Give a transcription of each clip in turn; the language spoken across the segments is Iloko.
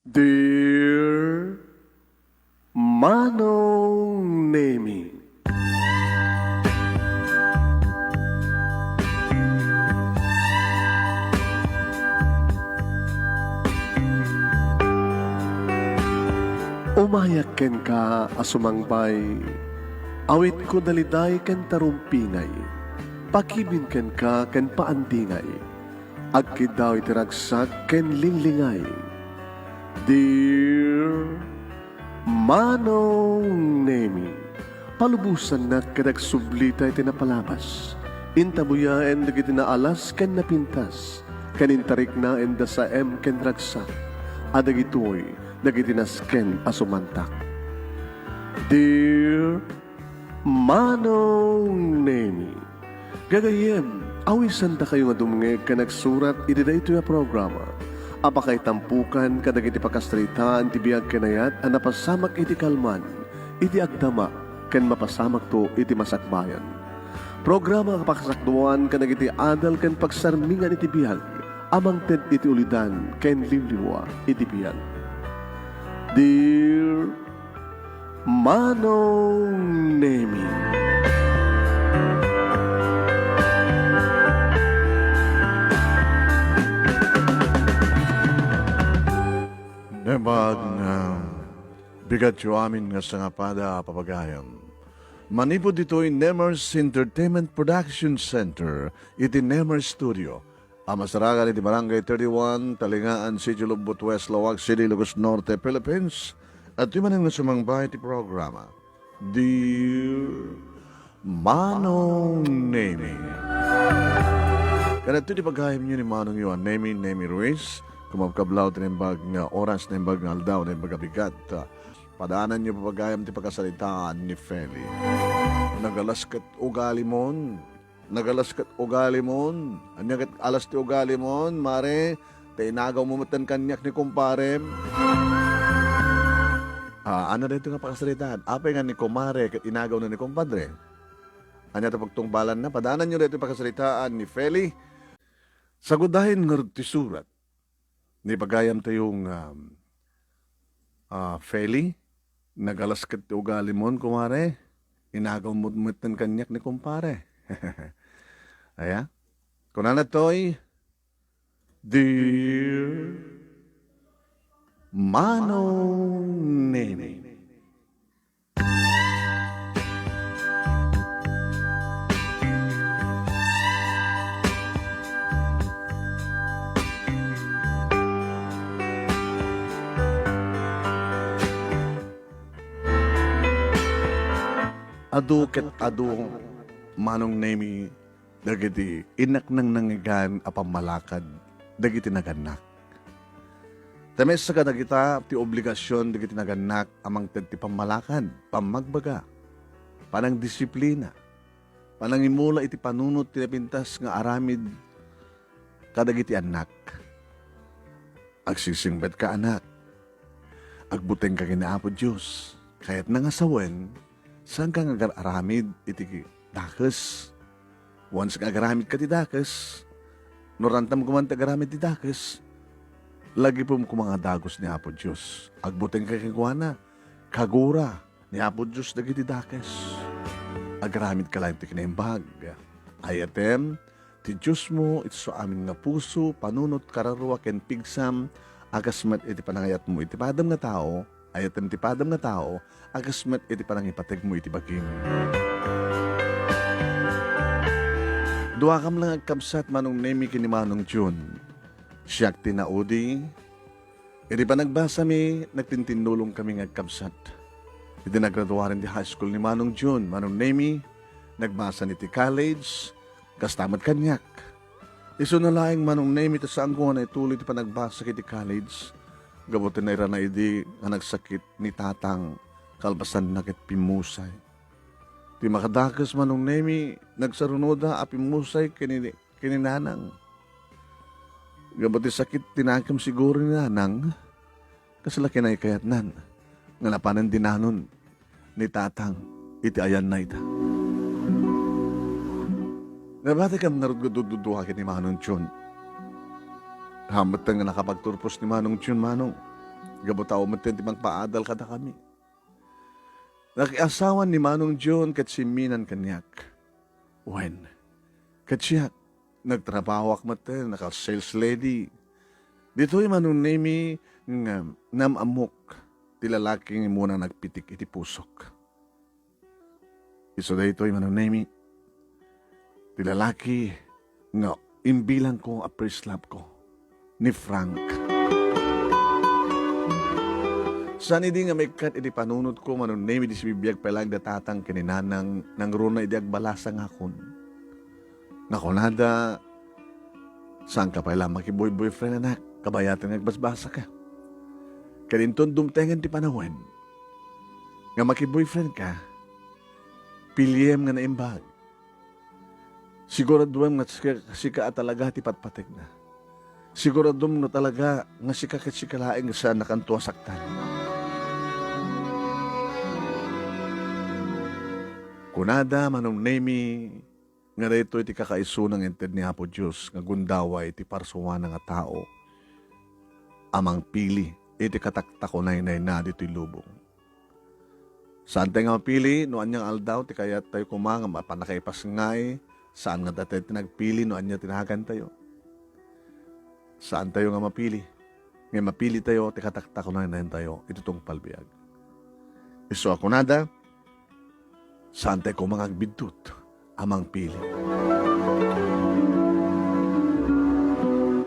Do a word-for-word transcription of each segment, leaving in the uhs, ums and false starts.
Dear Manong Nemi. Umayak kenka a sumangbay, awitko daliday ken tarumpingay, pakibin kenka ken paandingay, agkiddaw iti ragsak ken linglingay. Dear Manong Nemi, palubosannak ket agsublita iti napalabas. Intabuyaen dagiti naalas ken napintas, ken intariknaen da saem ken ragsak, a dagitoy dagiti nasken a sumantak. Dear Manong Nemi, gagayyem, awisandakayo nga dumngeg ken agsurat iti daytoy a programa a pakaitampokan kadagiti pakasaritaan ti biag ken ayat a napasamak iti kalman, iti agdama, ken mapasamakto iti masakbayan. Programa a pakasakduan kadagiti adal ken pagsarmingan iti biag a mangted iti ulidan ken liwliwa iti biag. Dear Manong Nemi. Naimbag nga bigatyo amin nga sangapada a papagayam. Manipud ditoy Nemers Entertainment Production Center iti Nemers Studio, a masarakan iti Barangay thirty-one, Talingaan, Sitio Lobbot West, Laoag City, Ilocos Norte, Philippines. Adtoy manen nga sumangbay iti programa, Dear Manong Nemi. Ken adtoy ti pagayamyo ni Manongyo a Nemi, Nemi Ruiz. Kumakablaw ti naimbag nga oras, naimbag nga aldaw, naimbag a bigat. Padaananyo, papagayam, ti pakasaritaan ni Feli. Nagalas ket ugalimon. Nagalas ket ugalimon. Ania ket alas ti ugalimon, mare? Ta inagawmo metten kaniak ni kumparem. Ah, ania daytoy nga pakasaritaan? Apay nga ni kumare ket inagawna ni kumpadre? Ania ti pagtungpalanna? Padaananyo daytoy pakasaritaan ni Feli. Sagudayen ngarud ti surat. Ni pagayamtayo nga, ah, Feli, nagalas ket ti ugalimon, kumare. Inagawmo metten kaniak ni kumpare. Aya? Kunana toy, Dear Manong Nene. Adu ket adu, Manong Nemi, dagiti inaknangnangigan a pammalakad dagiti nagannak. Ta maysa kadagita ti obligasion dagiti nagannak a mangted ti pammalakad, pammagbaga, panangdisiplina, panangimula iti panunot ti napintas nga aramid kadagiti annak. Agsisingpetka, anak. Agbutengka ken ni Apo Dios. Kayatna nga sawen, saanka nga agar-aramid iti dakes. Once nga agaramidka ti dakes, no rantam koma ti agaramid ti dakes, lagipem koma nga dagus ni Apo Dios. Agbutengka kenkuana, kagura ni Apo Dios dagiti dakes. Agaramidka laeng ti kinaimbag. Ayatem ti Diosmo iti suamin nga puso, panunot, kararua, ken pigsam, a kas met iti panangayatmo iti padam nga tao, ayatem ti padam nga tao, a kas met iti panangipategmo iti bagim. Duakam la nga agkabsat, Manong Nemi ken ni Manong Jun. Siak ti naudi. Iti panagbasami, nagtintinnulongkami nga agkabsat. Iti nagraduaren ti high school ni Manong Jun, Manong Nemi, nagbasan iti college, kasta met kaniak. Isuna laeng, Manong Nemi, ta saanko nga naituloy ti panagbasak iti college, gapu ti nairana idi nga nagsakit ni tatang, kalpasanna ket pimmusay. Ti makadakes, Manong Nemi, nagsarunoda a pimmusay ken ni, ken ni nanang. Gapu ti sakit ti nakem siguro ni nanang, kasla kinaykayatnan nga napanen dinanon ni tatang iti ayanna ita. Nabatikam ngarud nga dududuaken ni Manong Jun. Hametten nga nakapagturpos ni Manong Jun, Manong. Gapu ta awan metten ti mangpaadal kadakami. Nakiasawan ni Manong John ket simminan kaniak. Wen, ket siak, nagtrabahoak metten, naka-sales lady. Ditoy Manong Nemi nga nam-ammok ti lalaki nga immuna nagpitik iti pusok. Isu daytoy, Manong Nemi, ti lalaki nga imbilangko a first love ko, ni Frank. Saan idi nga maikkat iti panunotko, Manong Nemi, idi sibibiag pay laeng da tatang ken ni nanang nangruna idi agbalasa nga akon. Nga kunada, "Saanka pay la makiboy-boyfriend, anak. Kabayaten nga agbasbasaka." Ket inton dumtengen ti panawen nga makiboyfriendka, piliem nga naimbag. Siguraduem nga sika, sika a talaga ti patpategna. Siguradum no talaga nga sika ket sika laeng nga saannakanto a saktan. Kunada, Manong Nemi, nga daytoy ti kakaisuna nga inted ni Apo Dios nga gundaway ti parsuana nga tao a mangpili iti kataktakunaynayna ditoy lubong. Saantayo nga mapili no ania nga aldaw ti kayattayo koma nga mapannakaipasngay, saan nga datayo ti nagpili no ania ti nagantayo. Saantayo nga mapili, nga mapilitayo ti kataktakunaynaytayo iti tungpal biag. Isu a kunada, saantayo koma nga agbiddut a mangpili.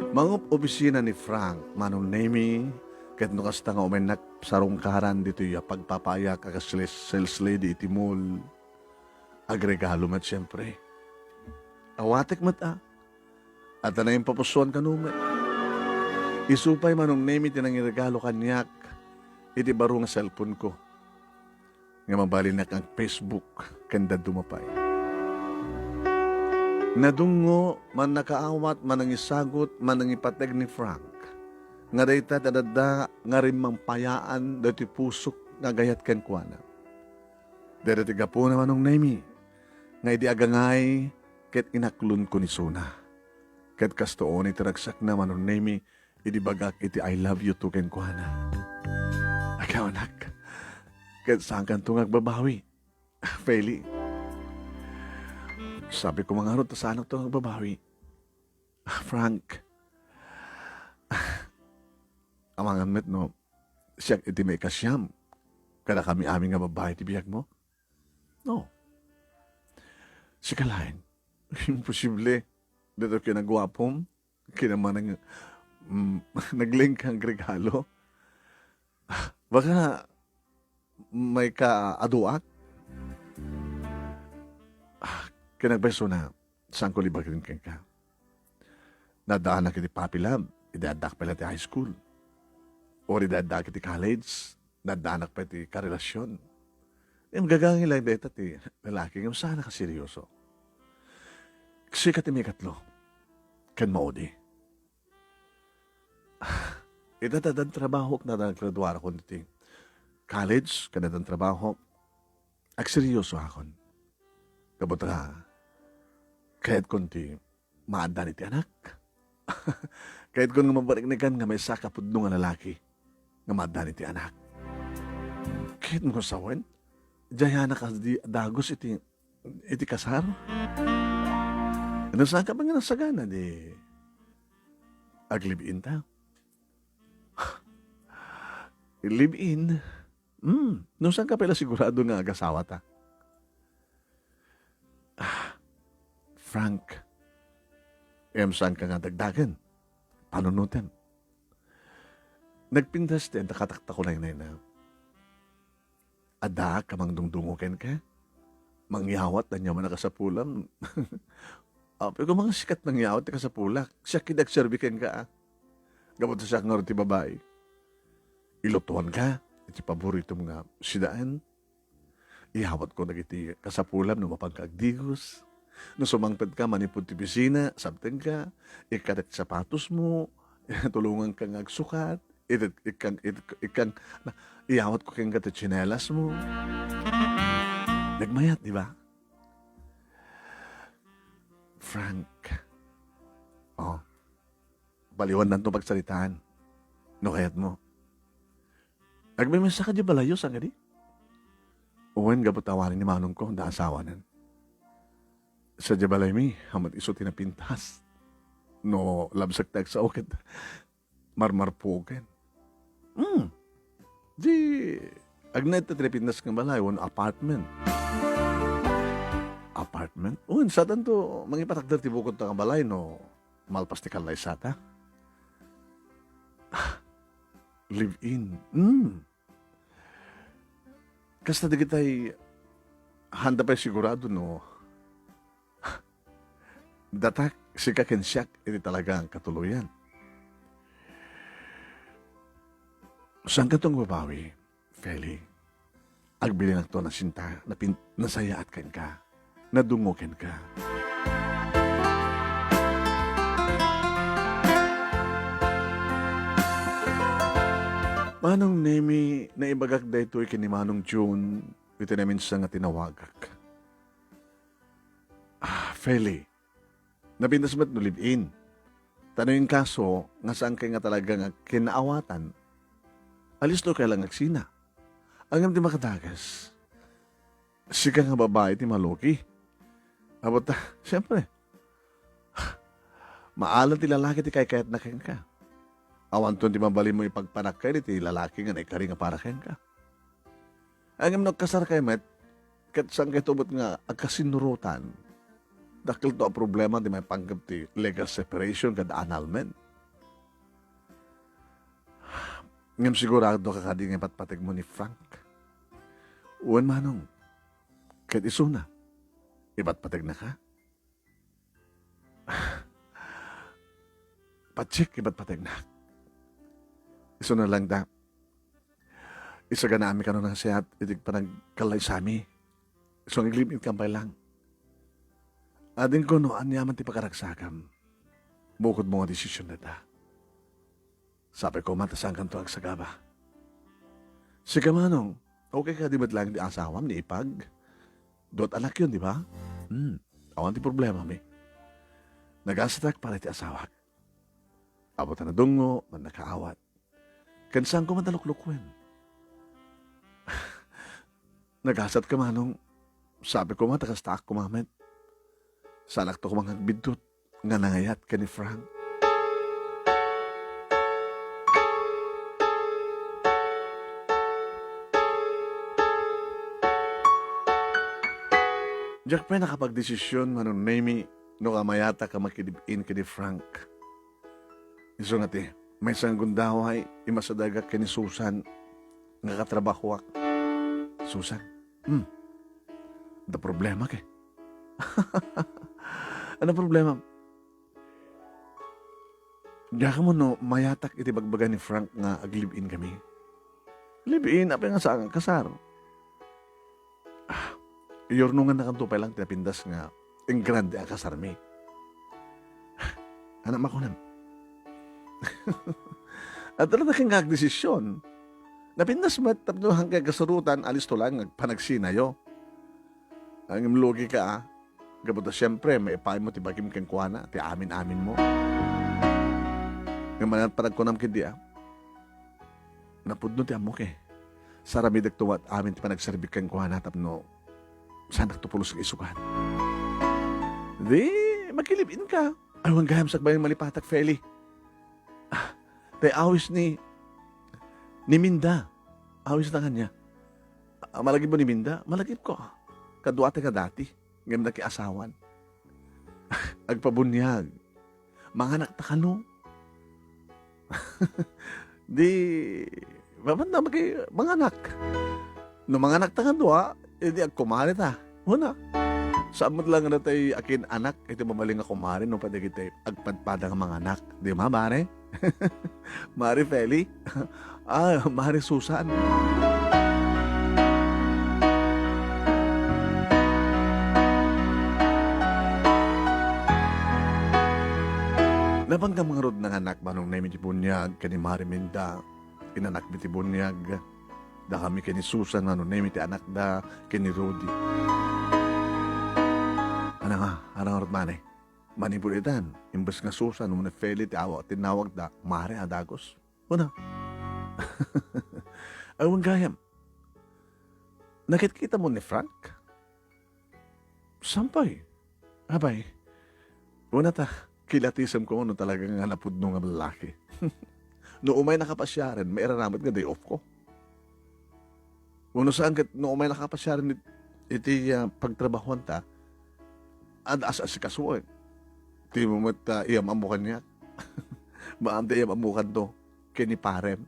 Mangup-opisina ni Frank, Manong Nemi, ket no kasta nga umennak sarungkaran ditoy a pagpapaayak a kas sales lady iti mall, agregalo met siempre. Awatek met a, adda naimpapusuan kano met. Isu pay, Manong Nemi, ti nangiregalo kaniak iti baro nga cellphone ko nga mabalinak ag-Facebook ken dadduma pay. Nadungngo, mannakaawat, manangisagut, manangipateg ni Frank nga dayta ti adda nga rimmangpayaan daytoy pusok nga agayat kenkuana. Dayta ti gapuna, Manong Nemi, nga idi agangay ket inaklonko ni Sona. Ket kastoon iti ragsakna, Manong Nemi, idi bagak iti "I love you too" kenkuana. Agyawanak. Ket saankanto nga agbabawi, Feli. Sabi ko man ngarud ta saanakto nga agbabawi. Frank, amangan met no siak iti maikasiam kadakami amin nga babbai ti biagmo? No. Sika laeng. Imposible. Daytoy kinaguapom. Kinamanang, mm, naglengkang regalo. Baka maikaaduak? Ah, kinagbaysona, saanko libagen kenka. Naddaanak iti puppy love, idi addaak pay la ti high school. Or idi addaak iti college, naddaanak pay ti karelasion. Ngem gagangay laeng dayta ti lalaki ngem saanak a serioso. Sika ti maikatlo. Ken maudi. Ita ta addan trabahok, naggraduarakon iti college, ken addan trabahok, agseriosoakon. Gapu ta, kayatkon ti maaddan iti anak. Kayatkon nga mapariknekan nga maysa ka pudno nga lalaki nga maaddan iti anak. Kayatmo sawen, diay anak a di dagus iti, iti kasar? No saanka pay nga nasagana, di aglive-in ta. Live-in? Hmm, no saanka pay la sigurado nga agasawa ta? Ah, Frank, em, saanka nga dagdagen? Panunotem. Nagpintas ti adda kataktakunaynayna. Addaak a mangdungdungo kenka? Mangyawat, ania man a kasapulam? Apay ko, mga sikat mangyawat ti kasapulak. Siak ti agserbi kenka, a. Gapu ta siak ngarud ti babai. Ilutuanka iti paboritom nga sidaen. Iyawatko dagiti kasapulam no mapanka agdigos. No sumangpetka manipud ti opisina, sabtengka, ikkatek ti sapatosmo, tulonganka nga agsukat, it-, ikkang, it-, ikkang, na, iyawatko kenka ti tsinelasmo. Nagmayat, di ba? Frank. Oh. Baliwandanto pagsaritaan, no kayatmo. Agmemesa ka diay balayyo, saan kadi? Wen, gapu ta awanen ni manongko, da asawanen. Sadiay balaymi, ammo't isu ti napintas. No labsek ti agsao ket marmarpuken. Hmm. Di, agna ita ti napintas nga balay, wen apartment. Apartment? Wen, saanto mangipatakder ti bukod ta nga balay no malpas ti kallaysata. Live-in. Hmm. Kasta dagitay, haanda pay sigurado no datak, sika ken siak iti talaga nga katuloyan. Saankato nga babawi, Feli. Agbilinakto a nasinta, napin-, nasayaat kenka. Nadungngo kenka. Manong Nemi, naibagak daytoy ken ni Manong June iti naminsan nga tinawagak. Ah, Feli, napintas met no live-in. Ta no inkaso nga saankay nga talaga nga kinaawatan, alisto kay lang agsina. Ngem ti makadagas, sika nga babai ti malugi. Apo ta, siempre, maalan ti lalaki ti kaykayatna kenka. Awanton ti mabalinmo ipagpanakka iti lalaki nga naikari nga para kenka. Ngem no agkasarkay met, ket saankayto met nga agkasinnurotan, dakkelto a problema ti maipanggep ti legal separation ken annulment. Ngem sigurado ka kadi nga ipatpategmo ni Frank? Wen, Manong, ket isuna, ipatpategnaka? Patsik, ipatpategnak. Isuna laeng ta, isaganaanmi kano nasayaat iti panagkallaysami. Isu nga aglive-in ka pay lang. Adingko no aniaman ti pakaragsakam. Bukodmo nga desision dayta. Sapay koma ta saankanto agsagaba. Sika, Manong, okay kadi met laeng ti asawam ni Ipag? Dua't anakyon, di ba? Hmm, awan ti problemami. Nagasatak para iti asawak. Apo ta nadungngo, mannakaawat. Ken saanko met a luklukuen. Nagasatka, Manong. Sapay koma ta kastaak koma met. Saanakto koma nga agbiddut nga nangayat ken ni Frank. Diak pay nakapagdesision, Manong Nemi, no kamayatak a makilive-in ken ni Frank. Isu nga ti, maysa nga gundaway, imasadagak ken ni Susan nga katrabahoak. Susan? Hmm. Adda problema kay. Ano problema? Diak ammo no mayatak iti bagbaga ni Frank nga aglive-in kami. Live-in, apay nga saan nga kasar? Ah, iyurnongannakanto pay lang ti napintas nga engrande a kasarmi. Anak makunem. Adda la ken nga agdesision. Napintas met tapno saankay agkasurotan, alisto lang nga agpanagsinayo. Ngem lugi ka, ah. Gapu ta siempre, maipaaymo ti bagim kenkuana, ti amin-aminmo. Ngem ania ti panagkunam ketdi, ah? Napudno ti ammok, eh. Saramidekto met amin ti panagserbik kenkuana tapno saandakto pulos nga isukan. Di, makilive-in ka. Ay, wen gayam, sakbay malipatak, Feli. Ah, tay awis ni, ni Minda. Awis ta kaniak. Ah, malagipmo ni Minda? Malagipko. Kaduatay nga dati. Ngem nakiasawan. Agpabuniag. Manganakta kano? Di, mapanda maki-, manganak. No manganakta kadua, idi agkumareta. Una, saan met lang nga natay akin anak, iti mabalin nga kumare, no, pwede kita agpadpada nga manganak. Di ba, mare? Mare Feli? Ah, Mare Susan. Napan kami ngarud nanganak, Manong Nemi, ti buniag ken ni Mare Minda. Inanakmi ti buniag. Dakami ken ni Susan, Manong Nemi, ti anakda ken ni Rudy. Ana nga, ana ngarud, mare? Manipud itan, imbes nga Susan wenno Feli ti awa-, tinawagda, Mare a dagus. Una. Awan gayam. Nakitkitam ni Frank? Saan pay? Apay, una ta, kilatisemko no talaga nga napudno nga lallaki. No umay nakapasiaren, mairaramid nga day off ko. Wenno saan ket no umay nakapasiaren it-, iti, ah, pagtrabahoanta, ad-, as-asikasuek. Ti mo met, ah, iyam-ammo kaniak. Maam ti iyam-ammokanto ken ni parem.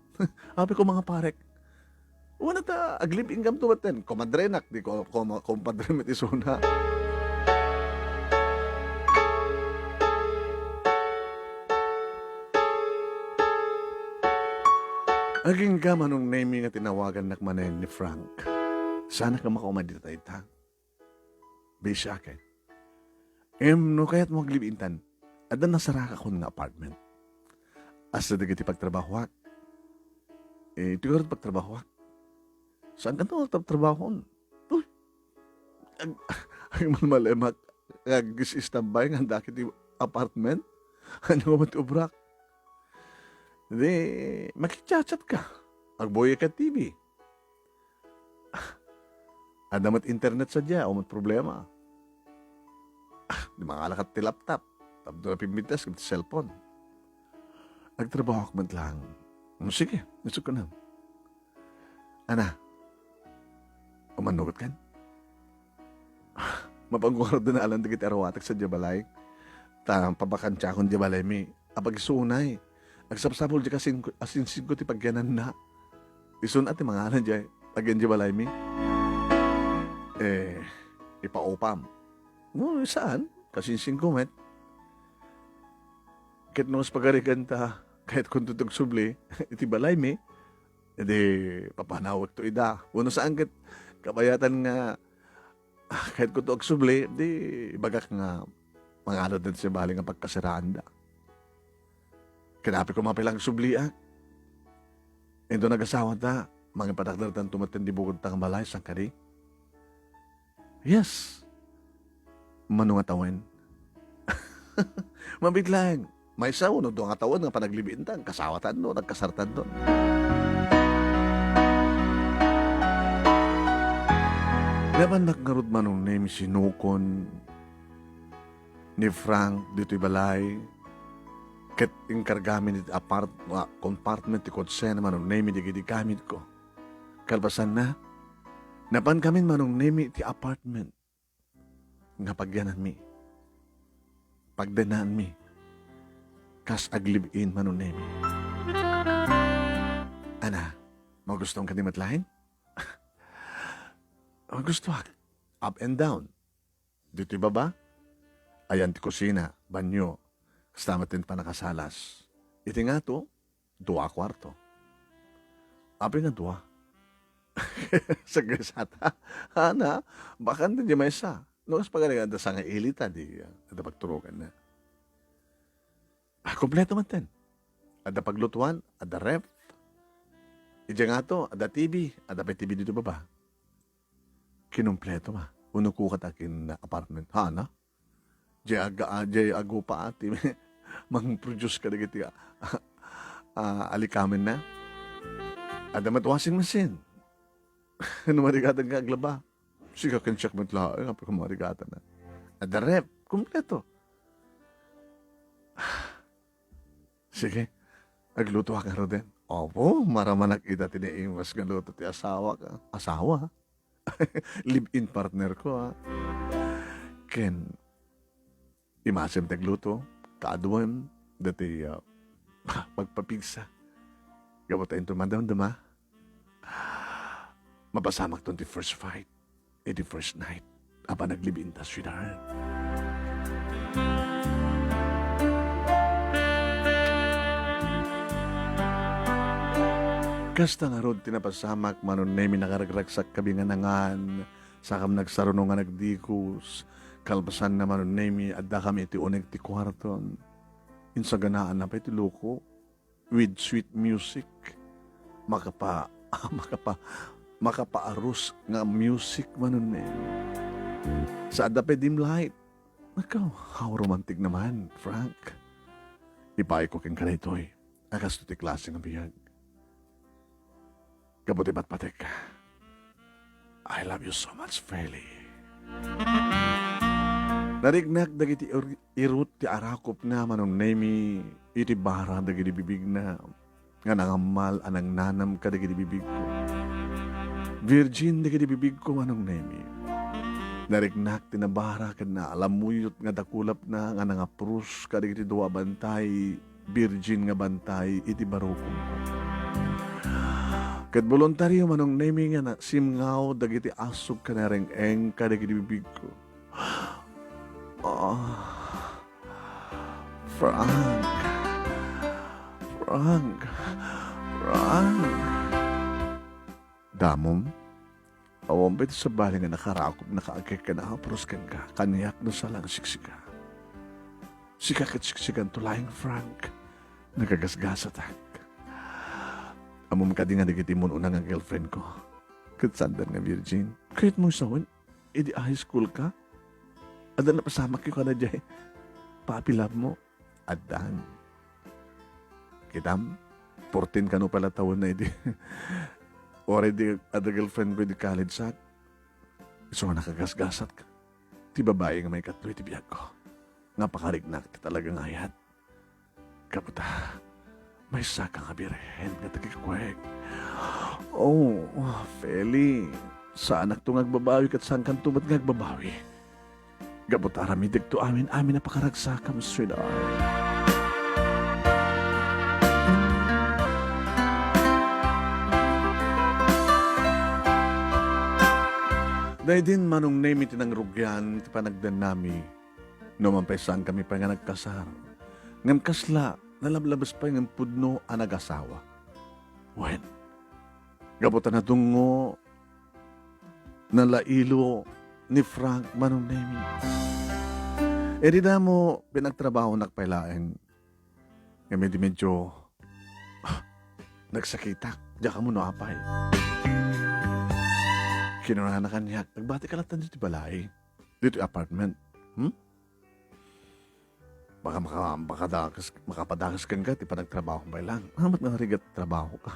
Apay ko, mga parek, wen ta aglib-ingamto metten. Komadrenak, di ko, koma-, kompadre met isuna. Agingga, Manong Nemy, nga tinawagannak manen ni Frank. Saanak a makaumay dita dayta. Bisiak. Em, no kayatmo aglib-intan, adda nasarakakon nga apartment. As dagiti pagtrabahoak. Eh, iti garud pagtrabahoak. Saan kanto nga pagtrabahoon? Uy, ag-, agmalmalemak. Ag-is-istambay nga dagiti apartment. Ano nga met ubrak? Di, makichat-chat ka. Agbuy ka T V. Adda met internet sadiay, awan met problema. Ah, di mangalakat ti laptop. Tapno napimbintas ket ti cellphone. Agtrabahoak met lang. Mm, sige, isukko na. Ana, umannugot kan? Mapangukardo na alan dagiti aruatak sadiay balay. Ta pabakantiakon diay balaymi. Apag isu unay. Agsapsapul diay kasin-, asinsinko ti pagyananna. Isun a ti mangala diay, agyan diay balaymi. Eh, ipaupam. No, saan? Kasinsinko met. Ket no kas pagarigan ta, kayatkonto ti agsubli iti balaymi, idi papanawekto ida. Wenno saan ket kabayatan nga Ah, kayatko to agsubli, di ibagak nga mangalad dayta bali nga pagkasiraanda. Ket apay koma pay lang agsubliak. Inton agasawata, mangipadakdertanto met ti bukodta nga balay, saan kadi? Yes. Mano nga tawen? Mabiit laeng. Maysa wenno dua nga tawen nga panaglib-intan, kasawatanto, nagkasartanto. Napannak ngarud, Manong Nemy, sinukon ni Frank ditoy balay, ket inkargamin iti apart-, ah, compartment ti kotsena, Manong Nemy, dagiti gamitko. Kalpasanna, napankamin, Manong Nemy, iti apartment. nga pagyananmi, pagdanaanmi, kas aglib-in, Manong Nemy. Ana, magustuam kadi met laeng? Magustuak. Up and down. Ditoy baba, ayan ti kusina, banyo, kasta met ti pannakasalas. Iti ngato, dua a kuarto. Apay nga dua? Saggasata. Ana, bakante diay maysa. No kas pagarigan, adda sangaili ta di, ah, adda pagturoganna. Ah, kompleto metten. Adda paglutuan, adda ref. Idiay ngato, adda T V, adda pay T V ditoy baba. Kinumpleto, ma. Uno kukat akin apartment. Hana? Jay aga-, ah, jay agupa, ah, ti mang-produce kadagiti, ah, ah, alikamenna. Adda met washing machine. No marigatan nga aglaba. Sika ken siak met laeng, apay ko marigatan, ah. Adda ref, kompleto. Sige, aglutoak ngaruden. Apo, maramanak ita ti naimbag nga luto ti asawak, ah. Asawa? Live-in partner ko, ah. Ken, imasem ti agluto, kaaduem, dati, ah, pagpapigsa. Gapu ta inton madamdama, mapasamakton ti first fight. Iti first night a panaglib-inta, sweetheart. Kasta ngarud ti napasamak, Manong Nemy, nakaragragsak kami nga nangan, sakam nagsaruno nga nagdikos, kalpasanna, Manong Nemy, addakami iti uneg ti kuarton. Insaganaan na pay ti luko. With sweet music. Makapa-, makapa-, makapaarus nga music, Manong Nemy. Sa adda pay dim light. Nakaw, how romantic naman, Frank. Ibaay ko kenka daytoy a kastoy ti klase nga biag. Tapno ipatpatek. I love you so much, Feli. Nariknak dagiti ir-, irut ti arakupna, Manong Nemi, iti bara dagiti bibigna nga nangammal a nangnanam kadagiti bibigko. Virgin dagiti bibigko, Manong Nemi. Nariknak ti nabara ken naalamuyot nga dakulapna nga nangaprus kadagiti dua a bantay, virgin nga bantay iti barukom. Ket boluntario, Manong Nemi, nga nasimngaw dagiti asug ken nareng-eng kadagiti bibigko. Ah, Frank. Frank. Frank. Damom, awan pay ti sabali nga nakarakup, nakaagek, ken nakaprus kenka. Kaniak no saan nga siksika. Sika ket siksikanto laeng, Frank. Nakagasgasatak. Ammom kadi nga dagiti immun-una nga girlfriend ko ket saanda nga virgin? Kayatmo sawen, idi high school ka, adda napasamak kada diay puppy love mo? Addan. Kitam, fourteen kano pay la tawenna idi. Already adda girlfriend ko idi college-ak. Isu nga nakagasgasat ka. Ti babai nga maikatlo iti biagko. Nga pakariknak ti talaga nga ayat. Gapu ta, maysaka nga birhen nga tagikuek. Oh, Feli, saanakto nga agbabawi ket saankanto met nga agbabawi. Gapu ta aramidekto amin-amin a pakaragsakam, sweetheart. Daydin Manong Nemi ti nangrugian ti panagdennami. No man pay saankami pay nga nagkasar, ngem kasla, nalablabes pay nga pudno a nagasawa. Wen, gapu ta nadungngo, nalailo ni Frank Manong Nemi. Idi damo, pinagtrabahonak pay laeng. Ngem idi medyo, ah, nagsakitak, diak ammo no apay. Kinunana kaniak, "Agbatika latta ditoy balay, ditoy apartment. Hmm? Baka maka-, makadakas, makapadakes kenka ti panagtrabaho pay lang. Amat nga rigat trabaho ka."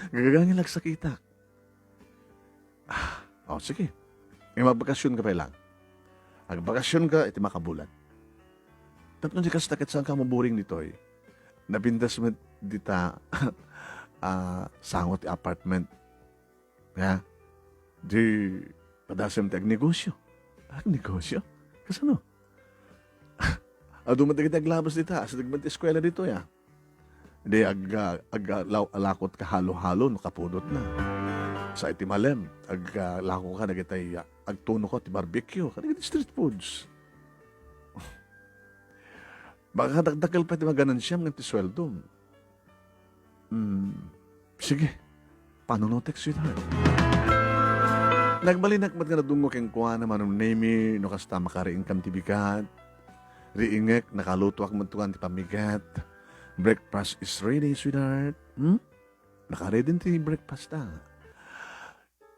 Gagangin nagsakitak. Ah, oh, sige. Ngem agbakasionka pay lang. Agbakasionka iti makabulan. Tapno di kasta ket saanka maburing ditoy. Napintas met dita, ah, sango ti apartment. Ha? Di padasem ti agnegosyo. Agnegosyo? Kasano? Adu met dagiti aglabas dita, asideg met ti eskuela ditoy, ah. Di ag-, ag-, law-, alakot ka halo-halo no kapudotna. Sa iti malem, ag-, lako ka dagitay, ah, agtuno ka ti barbecue, kadagiti street foods. Baka dakdakkel pay ti maganansiam ngem ti sueldom. Hmm, sige. Panunotek, sweetheart. Nagbalinak met nga nadungngo kenkuana, Manong Nemi, no kasta makariingkam ti bigat. Riingek, nakalutoak met tuan ti pammigat. Breakfast is ready, sweetheart. Hmm? Nakaready ti breakfast ta.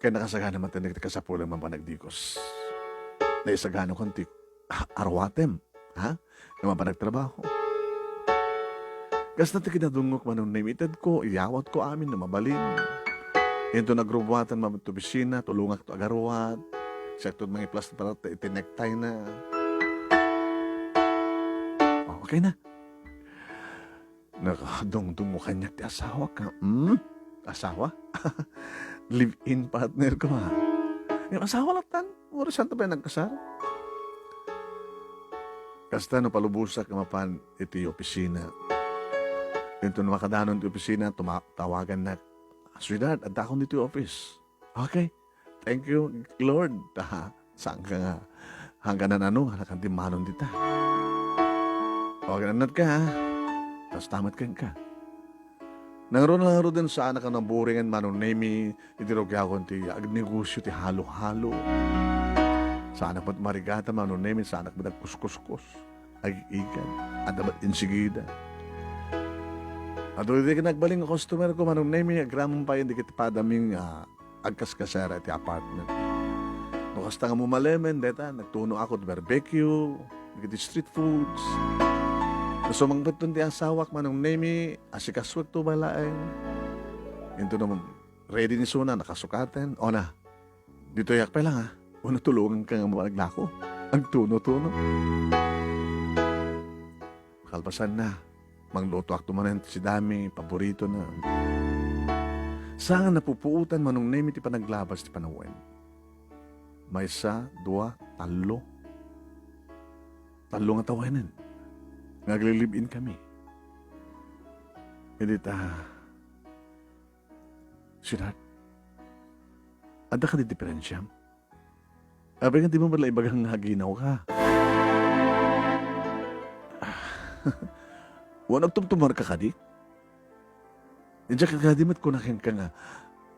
Ket nakasagana met ti kasapulem a panagdikos. Naisagana kon ti aruatem, ha? Nga mapan agtrabaho. Kasta ti kinadungngok, Manong Nemi, itedko, iyawatko amin no mabalin. Inton agrubbuatan man ti opisina, tulongakto agaruat. Siakto mangiplastar iti necktie na. Oh, okay na. Nakadungdungngo kaniak ti asawak, ha? Hmm? Asawa? Live-in partner ko, ha? Yung asawa latan, oras santo pa yung nagkasar. Kasta no palubosak nga mapan iti opisina. Inton makadanon ti opisina, tuma-, tawagannak, "Sweetheart, adda akon ditoy office." Okay. Thank you, Lord. Ta, saan ka nga, hanggan na ano, halakan di manon dita. O, gananat ka, ha? Tapos tamat ka ka. Nangruna, nangruna din saan ka naburingan, Manong Nemi, iti rugiakon ti agnegosyo ti halo-halo. Saan ka marigata, Manong Nemi, saan ka agkuskuskos. Ag-ikan. Adabat insigida. Adu iti nagbalin nga customer ko, Manong Nemi, agraman pay dagiti padaming, ah, agkaskasera iti apartment. No kasta nga mumalemen, deta, nagtuno ako ti barbecue, dagiti street foods. No sumangpet ti asawak, Manong Nemi, asikasuek to balaeng. Into naman, ready ni Suna, nakasukaten. O na, ditoyak pay lang, ha. Uno tulonganka nga mapanaglako. Agtuno-tuno. Kalpasanna, manglutoakto manen ti sidami, paboritona. Saan nga napupuotan Manong Nemi ti panaglabas ti panawen. Maysa, dua, tallo. Tallo nga tawenen nga aglilive-in kami. Idi ta, sweetheart, adda kadi diperensiam? Apay nga di mo met la ibaga nga aginawka? Wen, agtumtumarka kadi? Diak kadi met kuna kenka nga,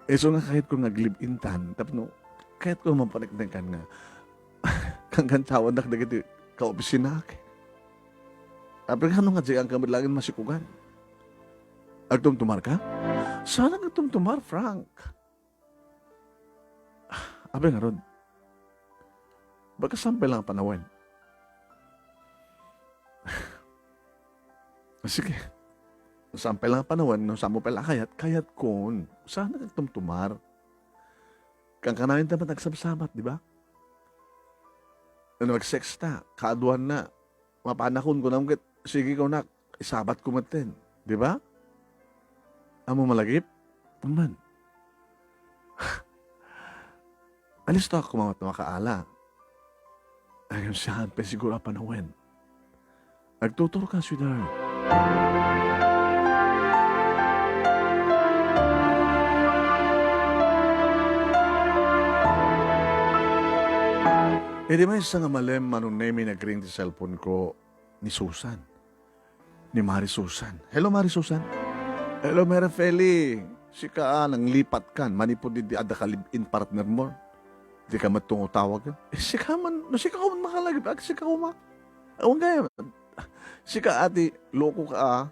isu nga kayatko nga aglive-intan, tapno kayatko nga mapaneknekan nga kangkantsawandak dagiti kaopisinaak. Apay nga no nga diak met laeng masikugan? Agtumtumarka? Saan nga agtumtumar, Frank? Apay ngarud? Baga saan pay lang a panawen? Sige. Saan pay lang a panawen, no saan mo pay lang a kayat, kayatkon. Saan nga agtumtumar? Kankanayon ta met agsabsabat, di ba? No agsex ta, kaaduanna, mapanakon kunam ket, sige kunak, isabatko metten, di ba? Ammom a lagip? Amman. Alisto a koma met makaala. Ngem saan pay siguro a panawen. Agtuturka, sweetheart. Idi maysa nga malem, Manong Nemi, nagring ti cellphone ko ni Susan. Ni Mari Susan. Hello, Mari Susan. Hello, Mary Feli. Sika a, nanglipat kan manipud idi adda ka live-in partner mo. Di ka met tungtawag. Eh, sika man, no sika man makalagip, ag sika man. Awan kaya, sika ati, loko ka, ah.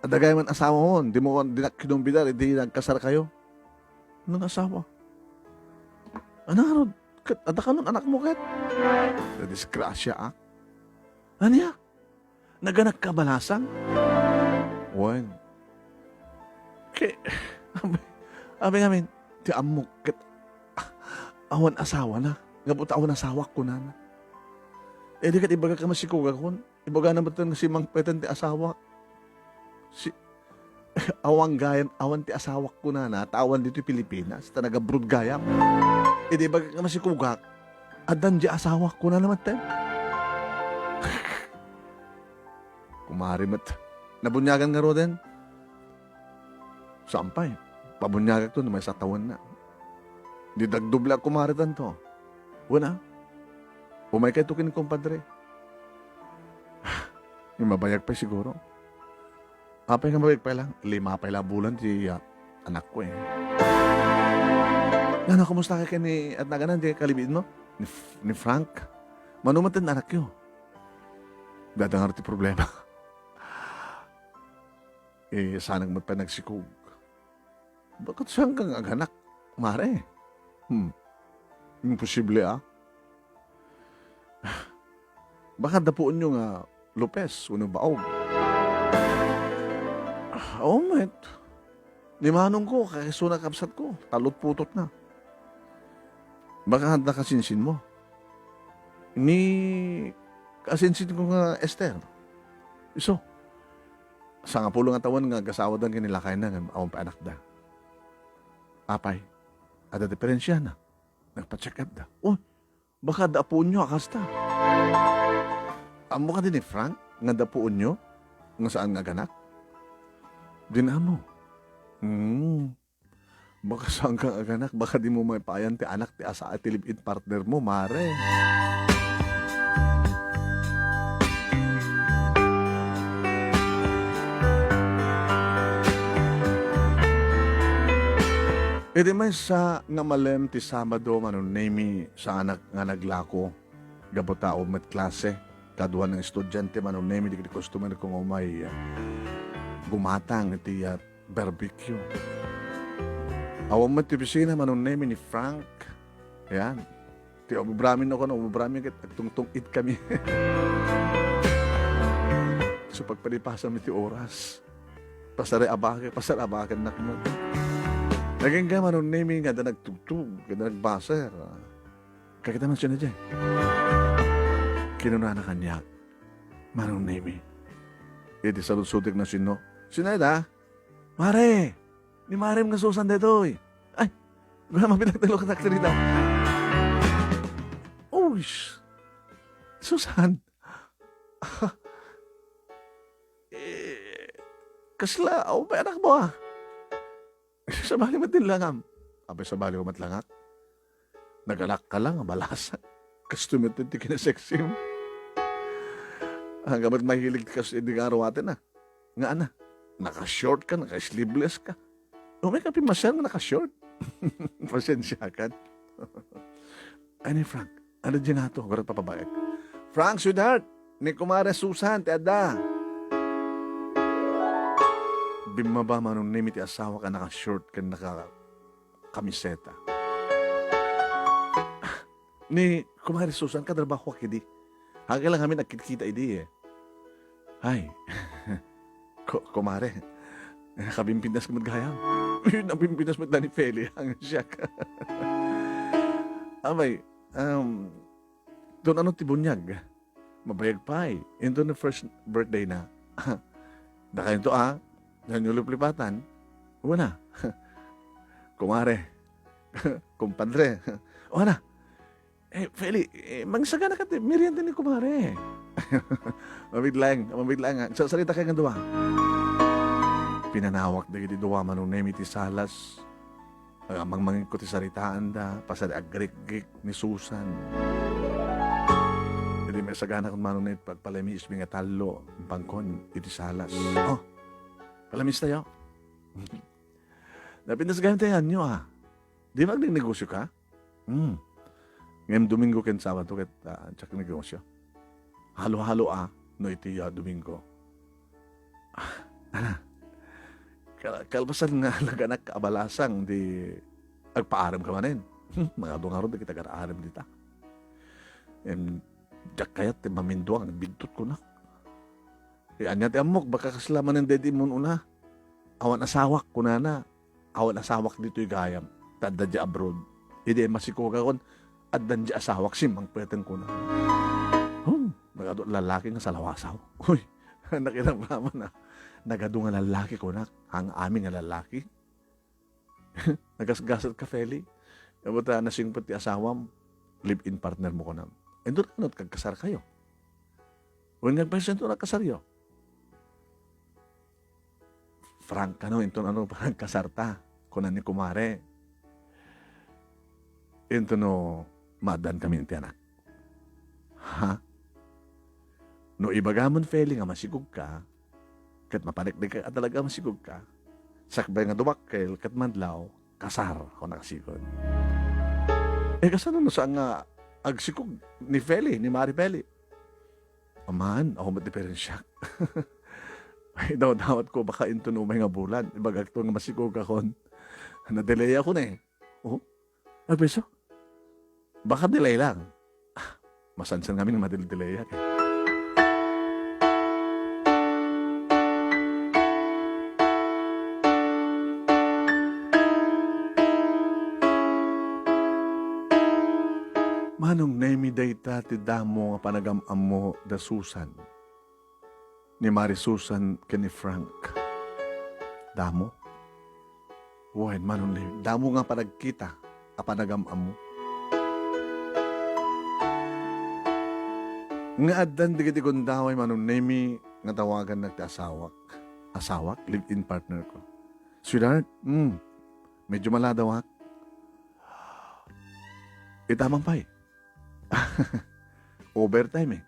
Adda gayam man asawa mo, di mo, di na kinumbidar, di nagkasar kayo. Anong asawa? Ano, ano? Ket, adda kanon anak mo, ket? Disgrasya, ah. Ania? Naganak ka balasang? Wen. Ke, abi, abi ngamin, ti ammok ket, ah, awan asawana. Gapu ta awan asawak, kunana. Eh, di ket ibaga ka masikugakon. Ibagana met nga simangpeten ti asawak. Si, awan gayam, awan ti asawak kunana, ta awan ditoy Pilipinas, ta nag-abroad gayam. Idi ibaga ka masikugak, addan di asawak kunana metten. Kumari met. Nabuniagan ngaruden? Saan pay. Pabuniagakto no maysa a tawenna. Di dagdoble a kumaritanto. Wen a? Umaykayto ken ni kumpadre. Ni mabayag pay siguro. Apay nga mabayag pay lang? Lima pay la bulan ti, ah, anakko, eh. Ngano, kumusta ka ken ni, at naganan, ti kalibiin mo? Ni F-, ni Frank? Mano met ti anakyo? Dada nga ti problema. Eh, saan met pay nagsikog. Baket saan ka nga aganak, mare? Hmm. Imposible, ah. Baka dapuenyo nga Lopez wenno Baog. Ah, awan met. Ni manongko, kakisuna kabsatko, talot putotna. Baka adda kasinsinmo. Ni kasinsinko nga Esther. Isu. Sangapulo nga tawen nga agasawadan ken ni lakayna ngem awan pay anakda. Apay, adda diperensiana. Nagpa-check up da. Uy, baka adda apuenyo a kasta. Ammo kadi ni Frank nga adda apuenyo nga saan nga aganak? Di na ammo. Hmm. Baka saan ka aganak, baka di mo maipayan ti anak ti asa-, ti live-in partner mo, mare. Idi maysa nga malem ti Sabado, Manong Nemi, saanak nga naglako. Gapu ta awan met klase. Kaduan nga estudiante, Manong Nemi, dagiti customer ko nga umay, ah, gumatang iti, ah, barbecue. Awan met ti opisina, Manong Nemi, ni Frank. Yan. Ti obrami no, kuno, obrami ket agtungtung-id kami. So, pagpalipasam iti oras. Pasar a bakek, pasar a bakek, nak mo. Agingga Manong Nemi nga adda nagtugtog, nga adda nagbaser. Kakita man sino diay. Kinunana kaniak, Manong Nemi. Iti saludsotek na sino. Sino ita? Mare! Ni Marem nga Susan daytoy. Ay, guna mabilang talo ka nagsarita. Uy! Susan! Eh, kasla, awan pay anakmo, ah. Sabali met ti langam. Apay sabali ko met langak? Nagalak ka lang, abalasa. Kastoy met ti kinasexim. Anggaman mahilig kas idi nga aruaten, ah. Nga ana, naka-short ka, naka-sleeveless ka. Umay ka pimmasiar nga naka-short. Pasensiakan. Ay, ni Frank, ano di nga to? Agura papabaek. Frank, sweetheart, ni Kumare Susan, ti adda. Bimmaba Manong Nemi ti asawak a naka-short ken naka-kamiseta. Ni Kumare Susan, katrabahoak idi. Haga lang amin nagkitkita idi, eh. Ay, ku-, kumare, nakabimpintas ka met gayam. Uy, nabimpintas met da ni Feli, ang siak. Abay, um, don ano ti bunyag? Mabayag pay. Into the first birthday na. Dakayo to, ah. Diay liplipatan. Wana. Kumare. Kumpadre. Wana. Eh, Feli, eh, mangsagana ka ti merienda ni kumare. Mabiglaeng, mabiglaeng, ah. Sarsarita kayo nga dua. Pinanawak dagiti dua Manong Nemi ti salas. Agmangmangegko ti saritaanda, pasadi agrikgik ni Susan. Idi maisagana kun Manong Nemi ti pagpalamiismi nga tallo, impangkon iti salas. Oh, palamiis tayo. Napintas gayam ti anyo, ah. Di ba agnegnegosyo ka? Hmm. Ngem Domingo ken Sabado ket, ah, diak negosyo. Halo-halo, ah, no iti, ah, Domingo. Ah, ana. Kal-, kalpasan nga naganak abalasang di agpaarem ka manen. Hmm, nagadu ngarud dagiti agar-arem dita. Em, diak kayat ti maminduang, bidtot kunak. Eh, ania ti ammok, baka kasla manen daydi immun-una. Awan asawak, kunana. Awan asawak ditoy gayam, ta adda diay abroad. Idi masikogakon, addan diay asawak, simmangpeten, kunana. Hmm, nagadu a lalaki nga salawasaw. Uy, nakiramraman, ah. Nagadu nga lalaki, kunak. Ang amin nga lalaki. Nagasgaset ka, Feli. Amo ta nasingpet ti asawam, live-in partner mo, kunam. Inton kano, kagkasar kayo. Wen nga, "Pay, inton a kasaryo?" "Frank, kano, inton ano, pagkasarta," kuna ni kumare. "Inton no, maaddan kami iti anak." Ha? No ibagam, Feli, nga masikogka, ket mapaneknek a talaga masikogka, sakbay nga dumakkel ket madlaw, kasar, kuna kasikog. Eh, kasano no saan nga agsikog ni Feli, ni Mari Feli? Aman, awan met diferensiak. Ay, dawdawatko, baka inton umay nga bulan, ibagakto nga masikogakon. Na-delay ako na eh. Oh? Ay, peso? Baka delay lang. Ah, masansan kami nga madil-delay yan. Manong Nemi, dayta ti damo nga panagam-ammo da Susan. Ni Mari Susan ken ni Frank. Damo? Wen, Manong Nemi, damo nga panagkita a panagam-ammo. Nga addan dagiti gundaway, Manong Nemi, nga tawagannak ti asawak. Asawak? Live-in partner ko. Sweetheart, mm, medyo maladawak. Ita man pay. Overtime, eh.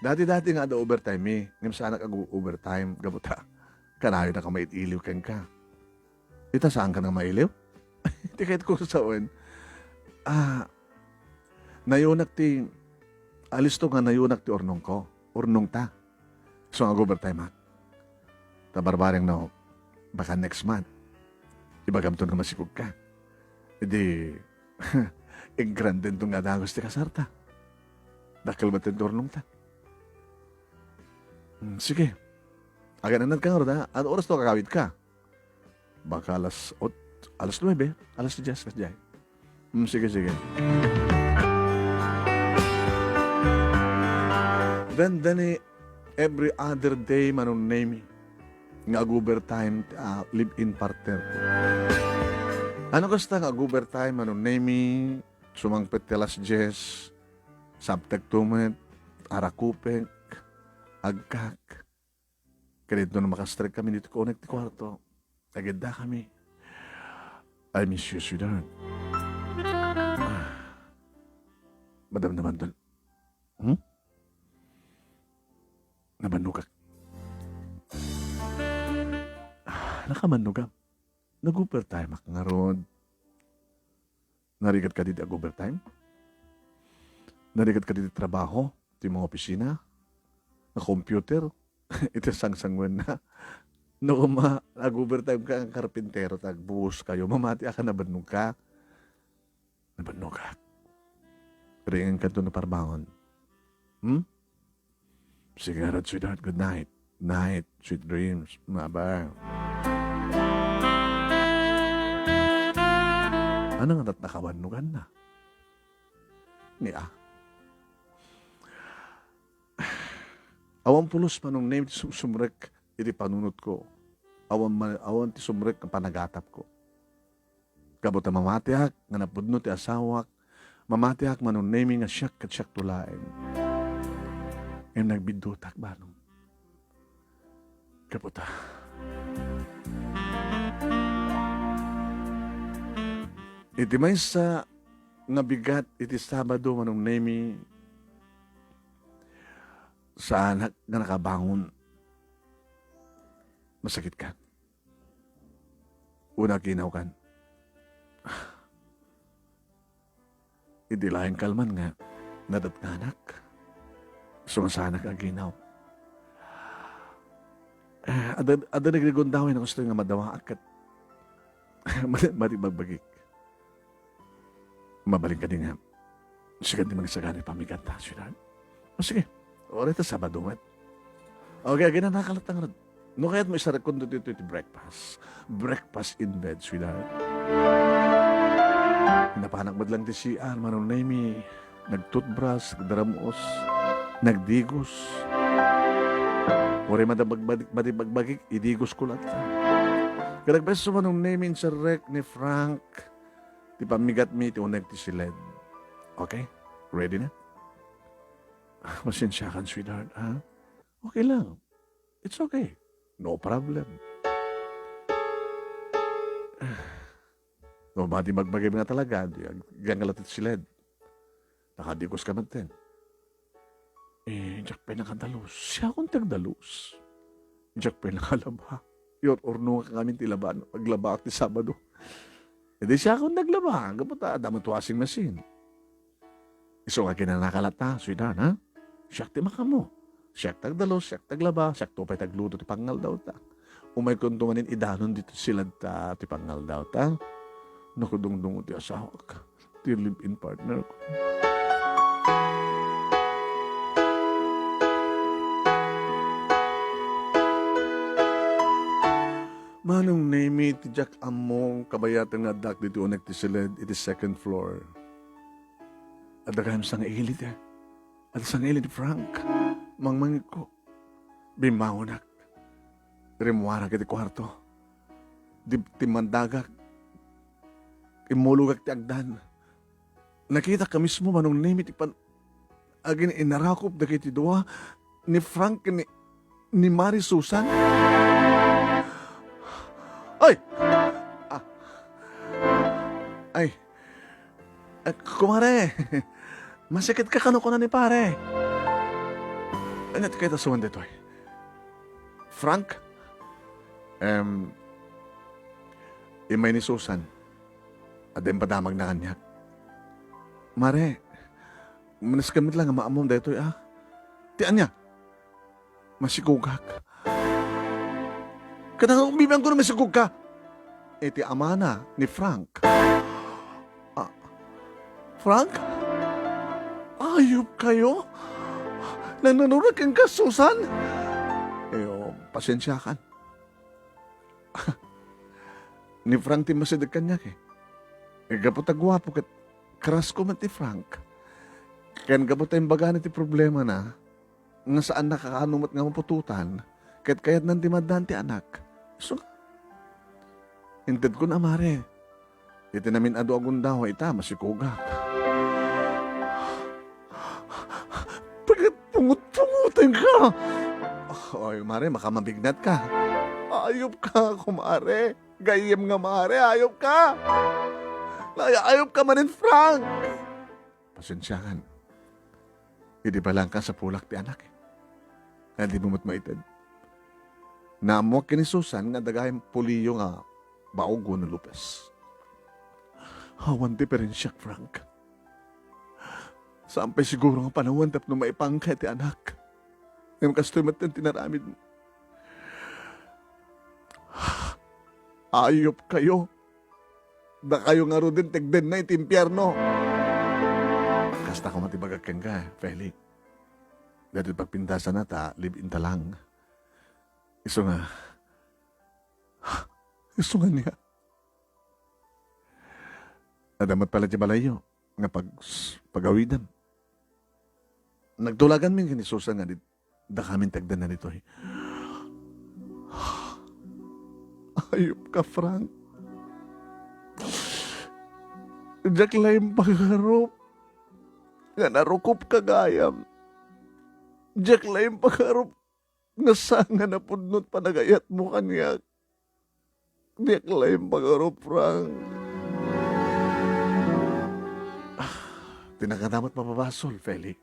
Dati-dati nga adda overtime, eh. Ngem saanak ag-overtime, gapu ta kanayon a ka mailiw kenka. Ita, saanka nga mailiw? Ti kayat ko sawen, ah, nayunak ti, alisto nga nayunak ti urnongko. Urnongta. So, ag-overtime ak. Ta barbareng no, baka next month, ibagamton nga masikogka. Idi, iggrandento nga dagus ti kasarta. Dakkel met ti urnongta. Hmm, sige. Agan-anadka ngarud, ha? Ano oras to kakawidka? Baka alas ot-, Alas nuebe, alas diyes, alas diyes. Hmm, sige, sige. Then, then, eh, every other day, Manong Nemi, nga ag-overtime, ah, live-in partner ko. Ano kasta nga ag-overtime, Manong Nemi, sumangpet ti alas diyes, saptek to met, arakupek, agkak. Kadinto no makastrek kami dito kunek ti kuarto. Agidda kami. I miss you, sweetheart. Ah. Madam naman doon. Hmm? Nabannogak. Ah, nakabannogak. Nag-overtime ak ngarud. Narigat ka didi ag-overtime? Narigat ka didi trabaho? Ti mga opisina? Nga computer? Iti sangsangwen na. No, kuma, ag-overtime ka, ang karpintero, tagbuos kayo. Mamati aka, nabannog ka. Nabannog ka. Ringen kanto na parbangon. Hmm? Sige, Rod, sweetheart. Good night. Night. Sweet dreams. Bye-bye. Ano nga tat nakabannugan na? Ni a. Awan pulos, Manong Nemi, ti sum-, sumrek iti panunotko. Awan ma-, awan ti sumrek nga panagatapko. Gapu ta mamatiak nga napudno ti asawak, mamatiak, Manong Nemi, nga siak ket siakto laeng. Ngem nagbiddutak, Manong. Gapu ta. Iti maysa nga bigat iti Sabado, Manong Nemi, saanak nga nakabangon. Masakit ka. Una, aginaw kan. Idi laeng kalman nga nadatnganak, sumasanak aginaw. Eh, adda, adda nagrigundawen a gusto nga madawaak ket madi, madi bagbagik. Mabalin kadi nga, sika ti mangsagana iti pammigatta, sweetheart. O, sige. Uray ta Sabado met. Okay, aginanaka latta ngarud. No kayat mo, isarekon ditoy ti breakfast. Breakfast in bed, sweetheart. Napanak met lang ti C R, Manong Nemi. Nagtutbras, nagdaramos, nagdigos. Uray madi bagbagik, madi bagbagik, idigos ko latta. Ket agbeso, Manong Nemi, insarrek ni Frank ti pammigatmi iti uneg ti siled. Okay? Ready na? Ah, pasensiakan, sweetheart, ha? Okay lang. It's okay. No problem. No, madi bagbagik nga talaga, di, ag-, ganggalat ti siled. Nakadigos ka met ten. Eh, diak pay nakadalus. Siakon ti agdalus. Diak pay nakalaba. Iyur-urnongak ngamin ti laba, no? Aglabaak ti Sabado. Idi siakon naglaba, gapu ta adda met washing machine. Isu nga aginanaka latta, sweetheart, ha? Siak ti makaammo. Siak ti agdalus, siak ti aglaba, siakto pay ti agluto ti pangngaldawta. Umaykonto manen idanon ditoy siledta ti pangngaldawta. Nakadungdungo ti asawak. Ti live-in partner ko. Manong Nemi, ti diak ammo, kabayaten nga addaak ditoy uneg ti siled iti second floor. Adda gayam sangaili, eh. Adda sangaili ni Frank. Mangmangikko. Bimmangonak. Rimmuarak iti kuarto. Di-, timmandagak. Immulogak ti agdan. Nakitak a mismo, Manong Nemi, ti pan-, agin-inarakop dagiti dua, ni Frank ken ni, ni Mari Susan. Ay! Ah. Ay. Eh, kumare, masakit ka kano kuna ni pare? Ania ti kayat a suman ditoy? Frank? Em, immay ni Susan. Adda impadamagna kaniak. Mare, manesken met lang nga maammom daytoy, a. Ti ania? Masikogak. Ket bibiangko no masikog ka? Iti amana ni Frank. Ah, Frank? Ayup kayo? Nannurot kenka, Susan? Ayo, pasensiakan. Ni Frank ti masideg kaniak, eh. Eh, gapu ta guapo ket crush ko met ni Frank. Ken gapu ta imbagana ti problemana, nga saanna kakano met nga maputotan, ket kayatnan ti maaddaan ti anak. Isu nga, intedkon a, mare, iti namin-adu a gundaway ita, masikugak. Bakit pungot-pungotenka? Ay, mare, makamabignat ka. Ayop ka, kumare. Gayyem nga mare, ayop ka. Ay, ayop ka manen, Frank. Pasensiakan. Idi pa lang kasapulak ti anak, eh. Nga di mo met maited. Naammoak ken ni Susan nga adda gayam puliyo nga baog wenno lupes. Awan diferensiak, Frank. Saan pay siguro nga panawen tapno maipangka ti anak. Ngem kastoy met ti inaramidmo. Ayop kayo. Dakayo ngaruden tekdenna iti impierno. Kasta koma ti bagak kenka, Feli. Daytoy pagpintasana ta live-in ta lang. Isu nga, isu nga ania? Adda met pala ti balayyo nga pag-, pag-awidem. Nagtulaganmi ken ni Susan nga di-, dakamin tekdenna ditoy. Ayop ka, Frank. Diak la impagarup nga narukopka gayam. Diak la impagarup nga saan nga napudno ti panagayatmo kaniak. Diak la impagarup, Frank. Ah, ti nakadamat mapabasol, Feli.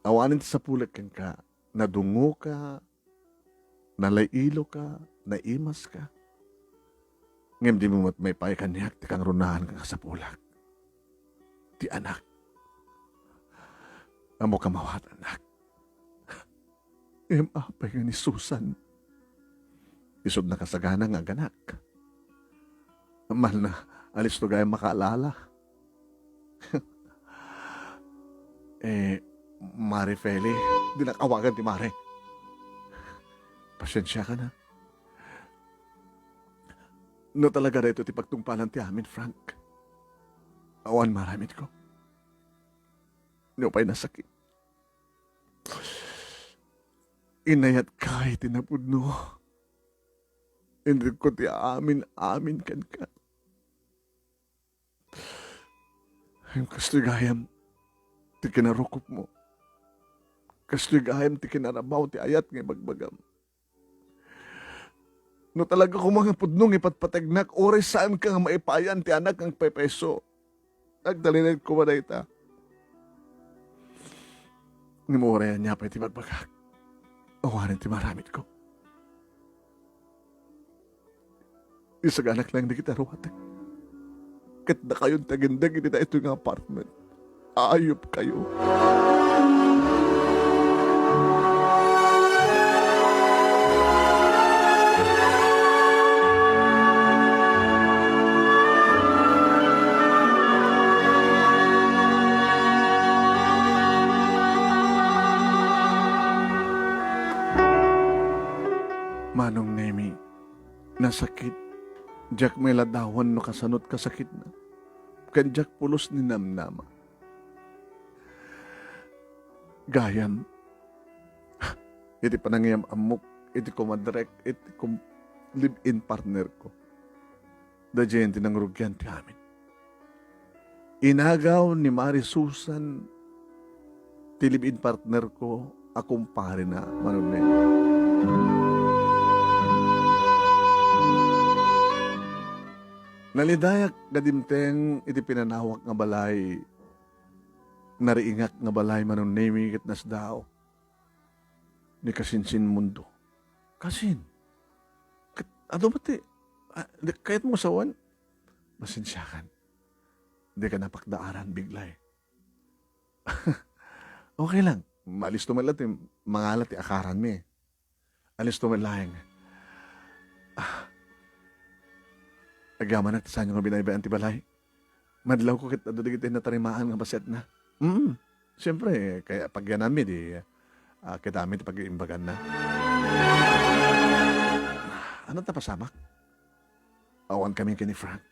Awanen ti sapulek kenka, nadungoka, nalailoka, naimaska. Ngem dimo met maipaay kaniak ti kangrunaan nga kasapulak. Ti anak. Ammok a mawat, anak. Ngem apay nga ni Susan? Isuna kasagana nga aganak. Malna, alisto gayam makaalala. Eh, Mare Feli, dinak awagan ti Mare. Pasensiakan, ha. No talaga daytoy ti pagtungpalan ti amin, Frank, awan maaramidko. Nupay nasakit. Inayatka iti napudno. Intedko ti amin-amin kenka. Ngem kastoy gayam ti kinarukopmo. Kastoy gayam ti kinarabaw ti ayat nga ibagbagam. No talaga koma nga pudno nga ipatpategnak, uray saanka nga maipayan ti anak nga agpaypayso. Agtalinaed koma dayta. Ngem uray ania pay ti ibagbagak, awanen ti maaramidko. Isaganak laeng dagiti aruatek. Ket dakayon ti agindeg iti daytoy nga apartment. Ayop kayo. Manong Nemi, nasakit. Diak mailadawan no kasano ti kasakitna. Ken diak pulos ni namnama. Gayam, iti panangiyam-ammok iti kumadrek, iti kum-, live-in partner ko, daydiay ti nangrugian ti amin. Inagaw ni Mari Susan ti live-in partner ko a kumparena, Manong Nemi. Nalidayak nga dimteng iti pinanawak nga balay, nariingak nga balay, Manong Nemi, ket nasdaaw ni Kasinsin Mundo. Kasin, ket adu met ti, ah, di, kayatmo sawen? Pasensiakan. Dika napakdaaran, bigla, eh. Okay lang. Maalisto met la ti mangala ti akaranmi. Alisto met laeng. Ah. Agyamanak ti saanyo nga binaybay-an ti balay. Madlawko ket adda dagiti natarimaan nga bassetna. Mm. Siempre, kaya pagyananmi, di, ah, kitami ti pag-iimbaganna. Ano ta pasamak? Awan kami ken ni Frank.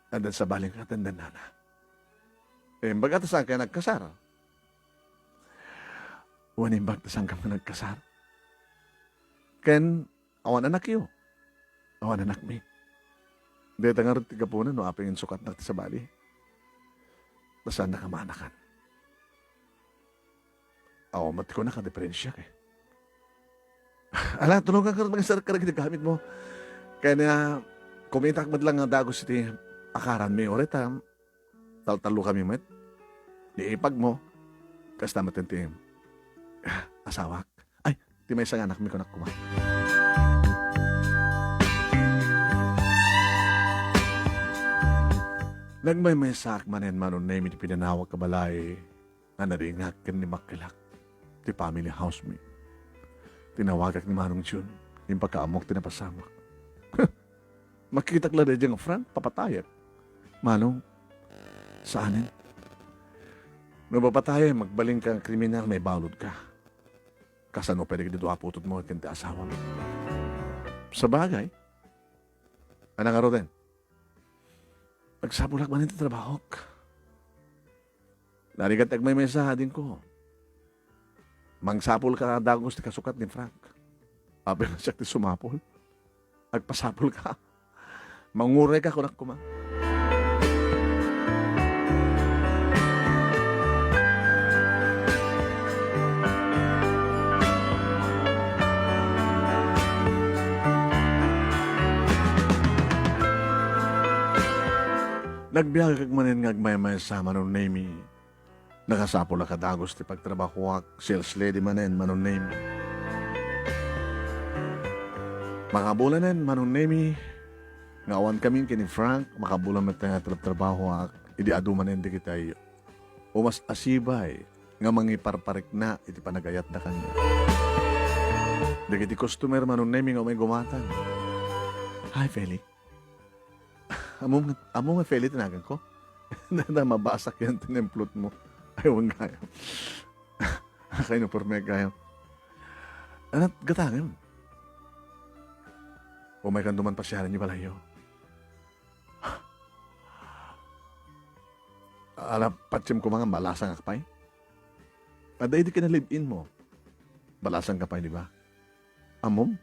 And then sabali nga, tendennana. Imbag a ta saan kayo nagkasar? Wen, imbag ta saan kami nagkasar? Ken awan anakyo. Awan anakmi. Dayta ngarud ti gapuna no apay nga insukatnak ti sabali. Ta saannak a maanakan. Awan met ti kunak a diferensiak, eh. Ala, tulonganka met mangisar kadagiti gamitmo. Kayatna, kumitak met lang nga dagus iti akaranmi. Uray ta, taltallokami met. Ni ipagmo, kasta met ti asawak. Ay, ti maysa nga anakmi, kunak koma. Nagmaymaysaak manen, Manong Nemi, iti pinanawak a balay nga naringak ken ni makkelak ti family house mi. Tinawagak ni Manong Jun, impakaammok ti napasamak. Makitak la daydiay nga Frank, papatayak. Manong, saanen. No papatayak, magbalinka nga kriminal, maibaludka. Kasano pay dagiti dua a putotmo ken ti asawam? Sabagay. Ania ngaruden? Nagsapulak manen ti trabahok. Narigat ti agmaymaysa, adingko. Mangsapulka a dagus ti kasukat ni Frank. Apay nga siak ti sumapul? Agpasapulka. Mangurayka, kunak koma. Nagbiagak manen nga agmaymaysa, Manong Nemi. Nakasapulak a dagus ti pagtrabahoak, sales lady manen, Manong Nemi. Makabulanen, Manong Nemi, nga awan kami ken ni Frank, makabulanen met nga trabtrabahoak, idi adu manen dagiti umas-asibay nga mangiparparikna iti panagayatda kaniak. Dagiti customer, Manong Nemi, nga umay gumatang. Hi, Feli. Ammom nga, ammom nga Feli ti naganko? Dada, mabasak yan ti nemplot mo. Ay, wen gayam. Kay no pormek gayam. Anat gatangem? Umaykanto man pasiaren ni balayyo. Ala, patiem koma nga malasangak pay? Adda idi kinalive-in mo. Balasangka pay, di ba? Ammom?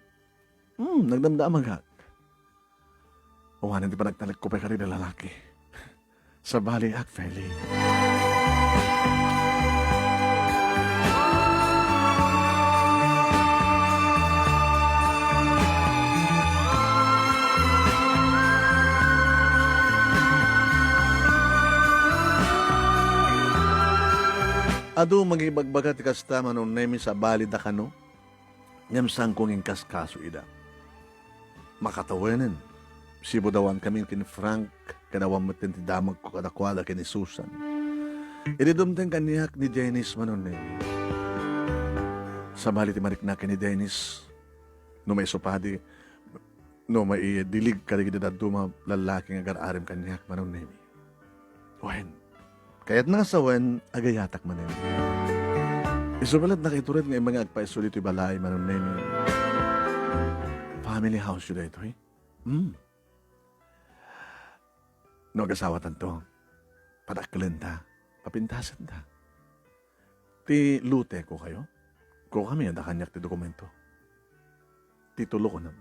Hmm, nagdamdamagak. Awanen ti panagtalekko pay kadagiti lalaki. Sabaliak, Feli. Adu mangibagbaga ti kasta, Manong Nemi, sabali dakano. Ngem saanko nga inkaskaso ida. Makatawenen, sibudawan kami ken ni Frank, ken awan metten ti damagko kadakuada ken ni Susan. Idi dumteng kaniak ni Dennis, Manong Nemi. Sabali ti marikna ken ni Dennis, no maisupadi, no maidilig kadagiti dadduma a lallaki nga agar-arem kaniak, Manong Nemi. Wen, kayatna nga sawen, agayatak manen. Isu met la nakaitured nga immay nga agpaiso ditoy balay, Manong Nemi. Family house yo daytoy? Hmm. No agasawatanto, padakkelenta, papintasenta. Ti lote, kukayo? Kukami, adda kaniak ti dokumento. Titulo, kunam.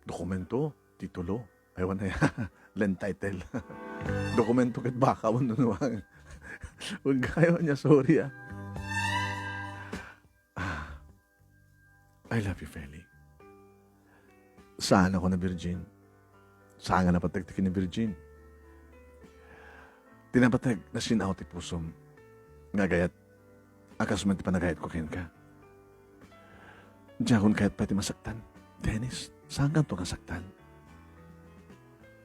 Dokumento? Titulo? Ay, wen aya. Land title. Dokumento ket baka, wenno nuang. Wen kayo ania, sorry, ah. Ah. I love you, Feli. Saan ako na virgin? Saan nga napateg ti kini virgin? Ti napateg, nasin-aw ti pusom. Nga agayat, a kas met ti panagayatko kenka. Diakon kayat pay ti masaktan. Dennis, saankanto nga saktan?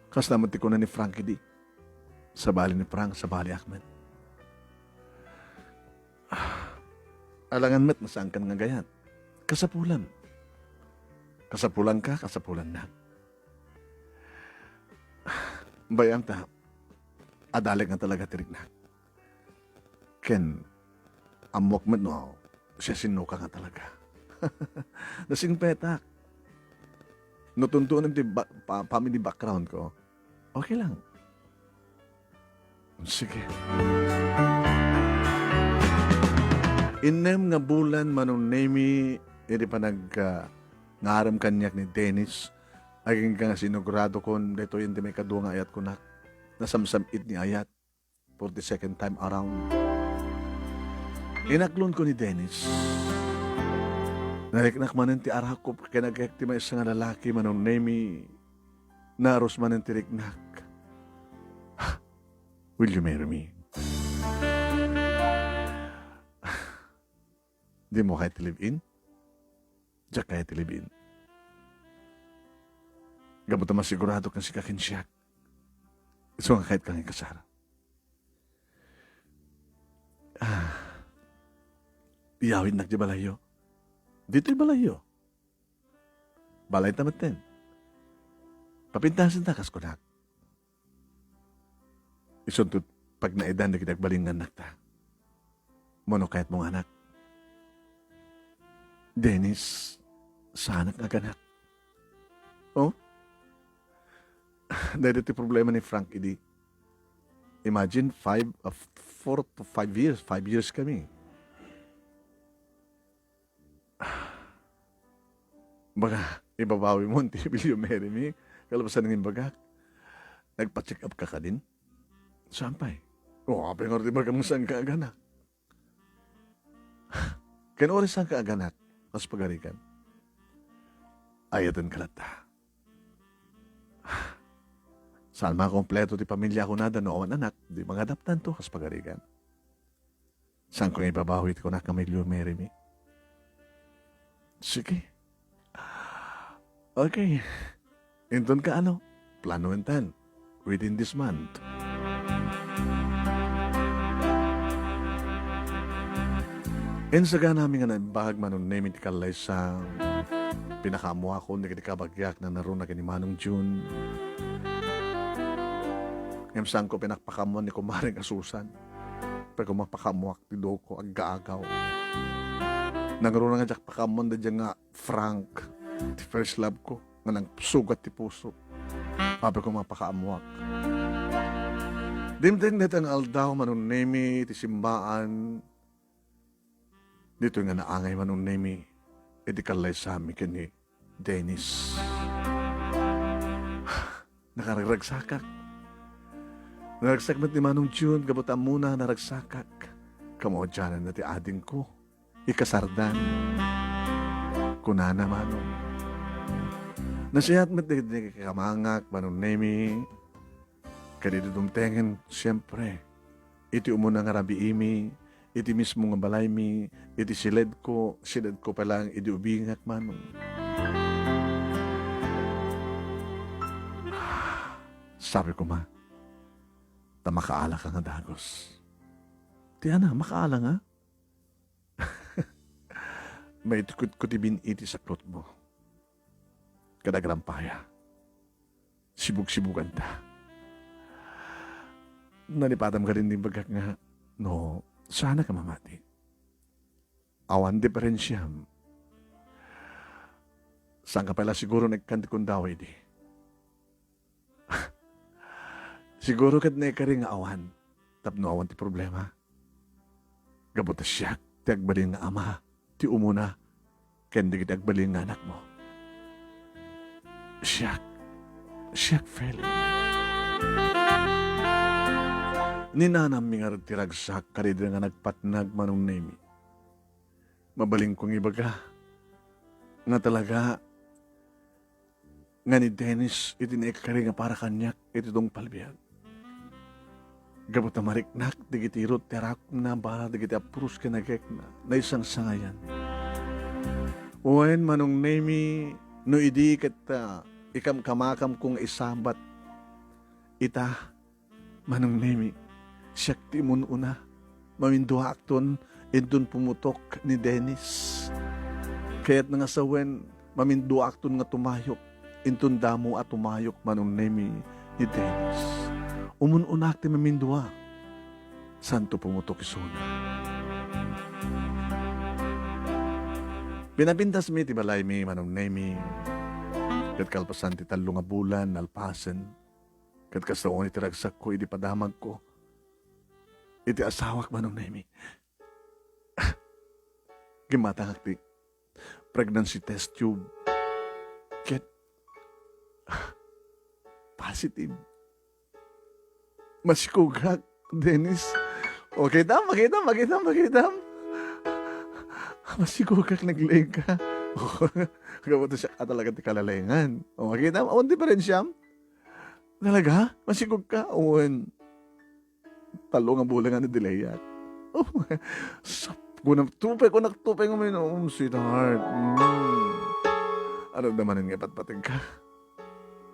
Kasla met ti kuna ni Frankie di. Sabali ni Frank, sabaliak met. Ah, alangan met nga saankan nga agayat. Kasapulan. Kasapulanka, kasapulannak. Bay-am ta, adalek nga talaga ti riknak. Ken, ammok met no siasinoka nga talaga. Nasingpetak. No tuntuonem ti ba-, pa-, family background ko, okay lang. Sige. Innem nga bulan, Manong Nemi, iti panag-, ah, ngarem kaniak ni Dennis, agingga nga sinigurado kon daytoy ti maikadua nga ayat kunak. Nasamsam-it ni ayat for the second time around. Inaklon ko ni Dennis. Nariknak manen ti arakop ken agek ti maysa nga lalaki, Manong Nemi. Narus manen ti riknak. "Will you marry me?" Dimo kayat ti live-in? Diak kayat ti live-in. Gapu ta masigurado kan sika ken siak. Isu nga kayat kang ikasar. Ah. Iyawidnak di balayyo. Ditoy balayyo. Balay ta metten. Papintasen ta kas kunak. Isunto pagnaedan dagiti agbalin nga annakta. Mano kayatmo nga anak? Dennis, saanak nga aganak. Oh? Dayta ti problema ni Frank idi. Imagine, five, uh, four to five years, five years kami. Baga, ibabawimon ti "Will you marry me?" Kalapasan nga imbagak. Nagpa-check up ka kadin? Saan pay? O, apay nga ti bagam nga saan ka aganak? Ken uray saan ka aganak, kas pagarigan? Ayaten ka latta. Saan makompleto ti pamilya, kunada, no awan anak, di mangadaptanto, kas pagarigan. Saan ko nga ibabawi ti kunak nga "Will you marry me?" Sige. Okay. Inton kaano, planoentaen within this month. Insaganami nga naimbag, Manong Nemi, ti kallaysa. Pinakaammoakon dagiti kabagiak nga nangruna ken ni Manong June. Ngem saanko pinakpakaammoan ni Kumare nga Susan. Apay koma, pakaammoak ti duko, aggaagaw. Nangruna nga diak pakaammoan daydiay nga Frank, ti first love ko, nga nangsugat ti puso. Apay koma, pakaammoak. Dimteng dayta nga aldaw, Manong Nemi, ti simbaan. Ditoy nga naangay, Manong Nemi, iti kallaysami ken ni Dennis. Nakaragragsakak. Naragsak met ni Manong June, gapu ta ammona, naragsakak. Kamaudiananna ti adingko. Ikasardan. Kunana, Manong. Nasayaat met dagiti kakamangak, Manong Nemi. Ken idi dumtengen, siempre, iti umuna nga rabiimi, iti mismo nga balaymi, iti siledko, siledko pa lang idi ubingak, Manong. Sabi koma, ta makaala ka nga dagus. Ti ana, makaala nga? Maitkutkot ti bin-i ti saklotmo. Kada agrampaya. Sibug-sibuganta. Nalipatam kadin ti imbagak nga, no, saanak a mamati. Awan diperensiam. Saanka pay la siguro nga ikkan ti kundawa idi. Siguro ket naikari nga awan, tapno awan ti problema. Gapu ta siak ti agbalin nga ama, ti umuna, ken dagiti agbalin nga anakmo. Siak, siak, Felix. Ni nanammi ngarud ti ragsak kadaydi nga nagpatnag, Manong Nemi. Mabalinko nga ibaga nga talaga nga ni Dennis iti naikari nga para kaniak iti tungpal biag. Gapu ta mariknak dagiti rut ti arakopna, para dagiti apros ken agekna, naisangsangayan. Wen, Manong Nemi, no idi ket, ah, ikamkamakamko nga isabat ita, Manong Nemi, siak ti umun-una. Maminduaakton inton pumutok ni Dennis. Kayatna nga sawen, maminduaakton nga tumayok inton damo a tumayok, Manong Nemi, ni Dennis. Umun-unaak ti mamindua. Saanto pumutok isuna. Pinapintasmi ti balaymi, Manong Nemi. Ket kalpasan ti tallo nga bulan, nalpasen. Ket kasta unay ti ragsakko idi padamagko iti asawak, Manong Nemi. Gimmatangak ti pregnancy test tube. Ket positive. Masikugak, Dennis. O, kitam, makitam, makitam, makitam. Masikugak, naglaing ka. O, kabato siya ka talaga ti kalalengan. O, makitam, awan diferensyam? Talaga? Masikog ka? Awan. Tallo nga bulan nga nadilayak. O, sap-, kunak tupay, kunak tupay nga may naum, sweetheart. Mm. Ano naman nga ipatpateg ka?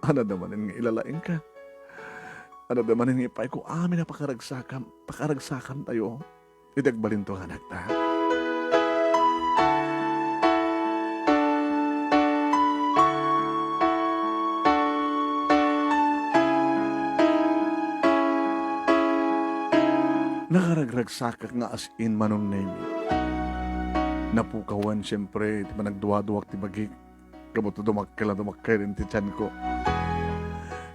Ano naman nga ilalaing ka? Ano naman nga ipay ko amin a pakaragsakam, pakaragsakam tayo? Iti agbalinto nga anakta. Nakaragragsakak nga as in, Manong Nemi. Napukawan, siyempre, ti panagduaduak ti bagik. Kabato dumakkel a dumakkel ti tiyanko.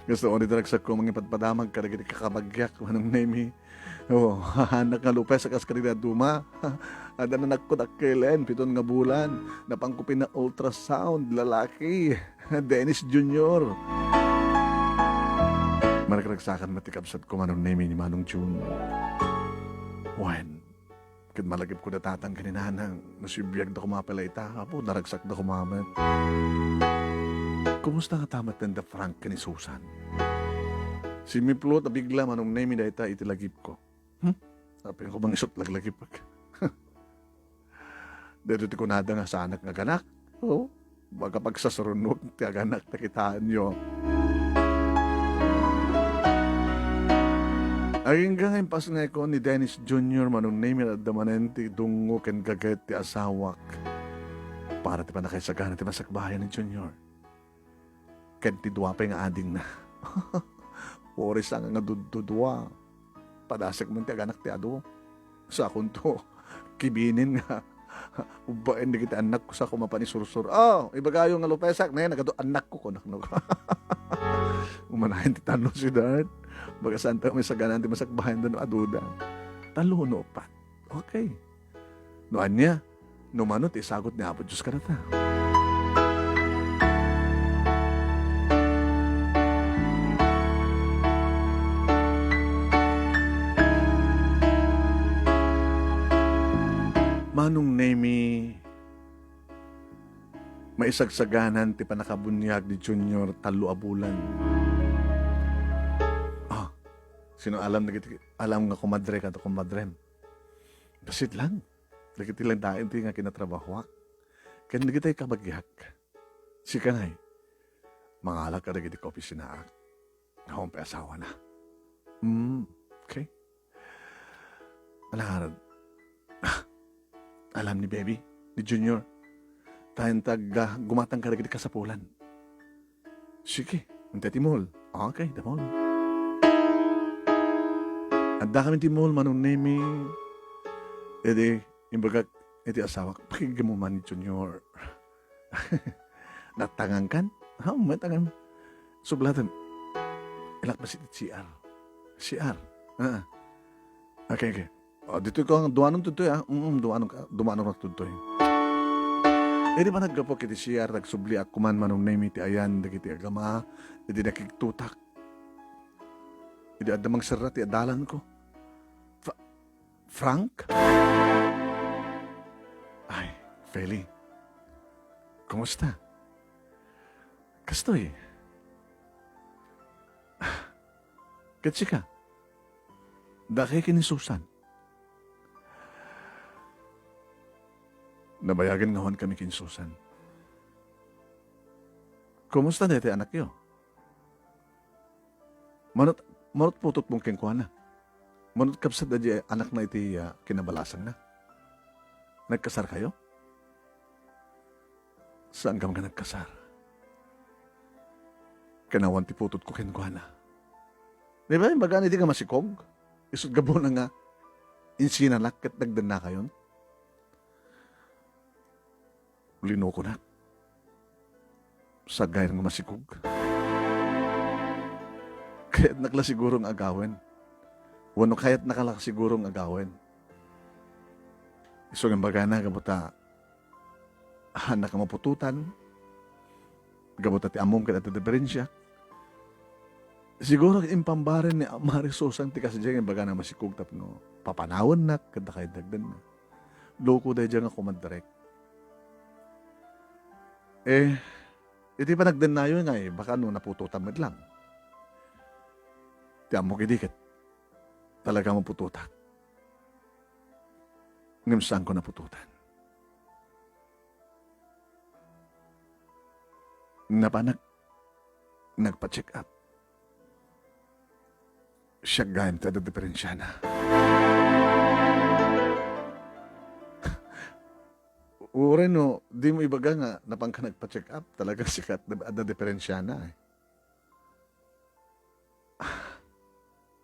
Kasta unay ti ragsakko mangipadpadamag kadagiti kakabagiak, Manong Nemi. O, anak nga lupes a kas kadagiti dadduma. Adda nanakko dakkelen, piton nga bulan. Napanko pina-ultrasound, lalaki. Dennis Junior. Maragragsakan met ti kabsatko, Manong Nemi, ni Manong Jun. Wen, ket malagipko da tatang ken ni nanang, no sibiagda koma pay la ita, apo, naragsakda koma met. Kumusta ngata met ni Frank ken ni Susan? Simmiplot a bigla, Manong Nemi, dayta iti lagipko. Hmm? Apay ko mangisut laglagipek. Daytoy ti kunada nga saanak nga aganak. O, makapagsasarunok ti aganak ta kitaenyo. Agingga nga impasneko ni Dennis Junior, Manong Nemi, adda manen ti dungngo ken gaget ti asawak para ti pannakaisagana ti masakbayan ni Junior ken ti dua pay nga adingna. Uray saan nga duddudua. Padasek man ti aganak ti adu. Sakonto, kibinin nga ubbaen dagiti annakko sa ko mapan isursur. O, ibagayo nga lupesak, ne, nagadu annakko, kunak no. Umanayon ti tallo, sweetheart. Baga saan tayo may saganaan ti masakbayan da no aduda. Tallo no upat. Okay. No ania, no mano ti isagut ni Apo Dios kadata. Manong Nemi, maisagsaganan ti pannakabuniag ni Junior tallo a bulan. Ah, sino alam dagiti, alam nga kumadre kada kumadrem? Bassit lang. Dagiti lang dayta nga kinatrabahoak. Ken dagiti kabagiak. Sika ngay, mangalak kadagiti kaopisinaak. Awan pay asawana. Mm, okay. Ala ngarud. Ah, alam ni Baby, ni Junior. Tayo tag, ah, gumatang kadagiti kasapulan. Sige, inta ti mall. Okay, the mall. Adda kami ti mall, Manong Nemi. Idi, imbagak iti asawak, "Pakigem man ni Junior." Natangan kan? Ha, matangan. Sublaten. Ilak ba si C R? C R. Ah. Okay, okay. O, ditoy ko, duanon tudtoy, ah. Mm, duanon ka, duanon ka tudtoy. Idi panaggapok iti C R, nagsubliak kuman, Manong Nemi, ti ayan dagiti agama, idi nakigtutak. Idi adda mangserra ti adalanko. Fra-, Frank? Ay, Feli. Kumusta? Kastoy. Ket sika? Dakay ken ni Susan? Nabayagen nga awan kami ken Susan. Kumusta daytoy anakyo? Manut-, manut putotmo kenkuana? Manut kabsat daydiay anakna iti, ah, kinabalasangna? Nagkasarkayo? Saanka nga nagkasar? Ken awan ti putotko kenkuana. Di ba, imbaga, idi nga masikog, isut' gapuna nga insinanak ket nagdennakayon. Linukonak. Sagayan nga masikog. Kayatnak la siguro nga agawen. Wenno kayatnaka la siguro nga agawen. Isu nga imbagana, gapu ta, haannak a maputotan. Gapu ta ti ammom ket adda diferensia. Siguro impambaren ni Mari Susan ti kasdiay nga imbagana masikog tapno papanawennak ket dakay dagdanna. Loko daydiay nga kumadrek. Eh, iti panagdannayo ngay, baka no naputotan met lang. Ti ammok idi ket talaga maputotak. Ngem saanko naputotan. Napanak, nagpa-check up. Siak gayam ti adda diferensiana. Uray no, di mo ibaga nga napanka nagpa-check up, talagang siak adda diferensiana eh.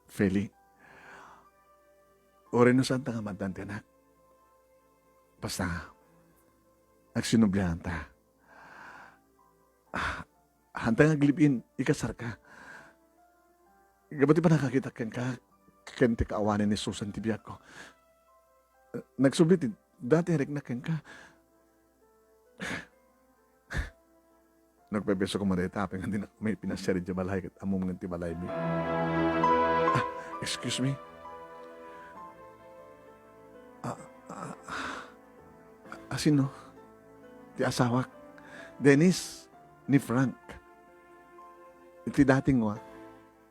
Feli, uray no saanta nga maaddan ti anak. Basta, agsinublianta. Ah, haanta nga ag-live-in, ikasarka. Gapu ti panakakitak kenka, ken ti kaawanen ni Susan ti biagko. Nagsubli ti dati nga rikna kenka. Nagpepeso koma dayta, apay nga dinak met pinasiar idiay balay, ket ammom ngan ti balaymi. Ah, excuse me. Ah, ah, ah, asino? Ti asawak. Dennis, ni Frank. Iti dating wa,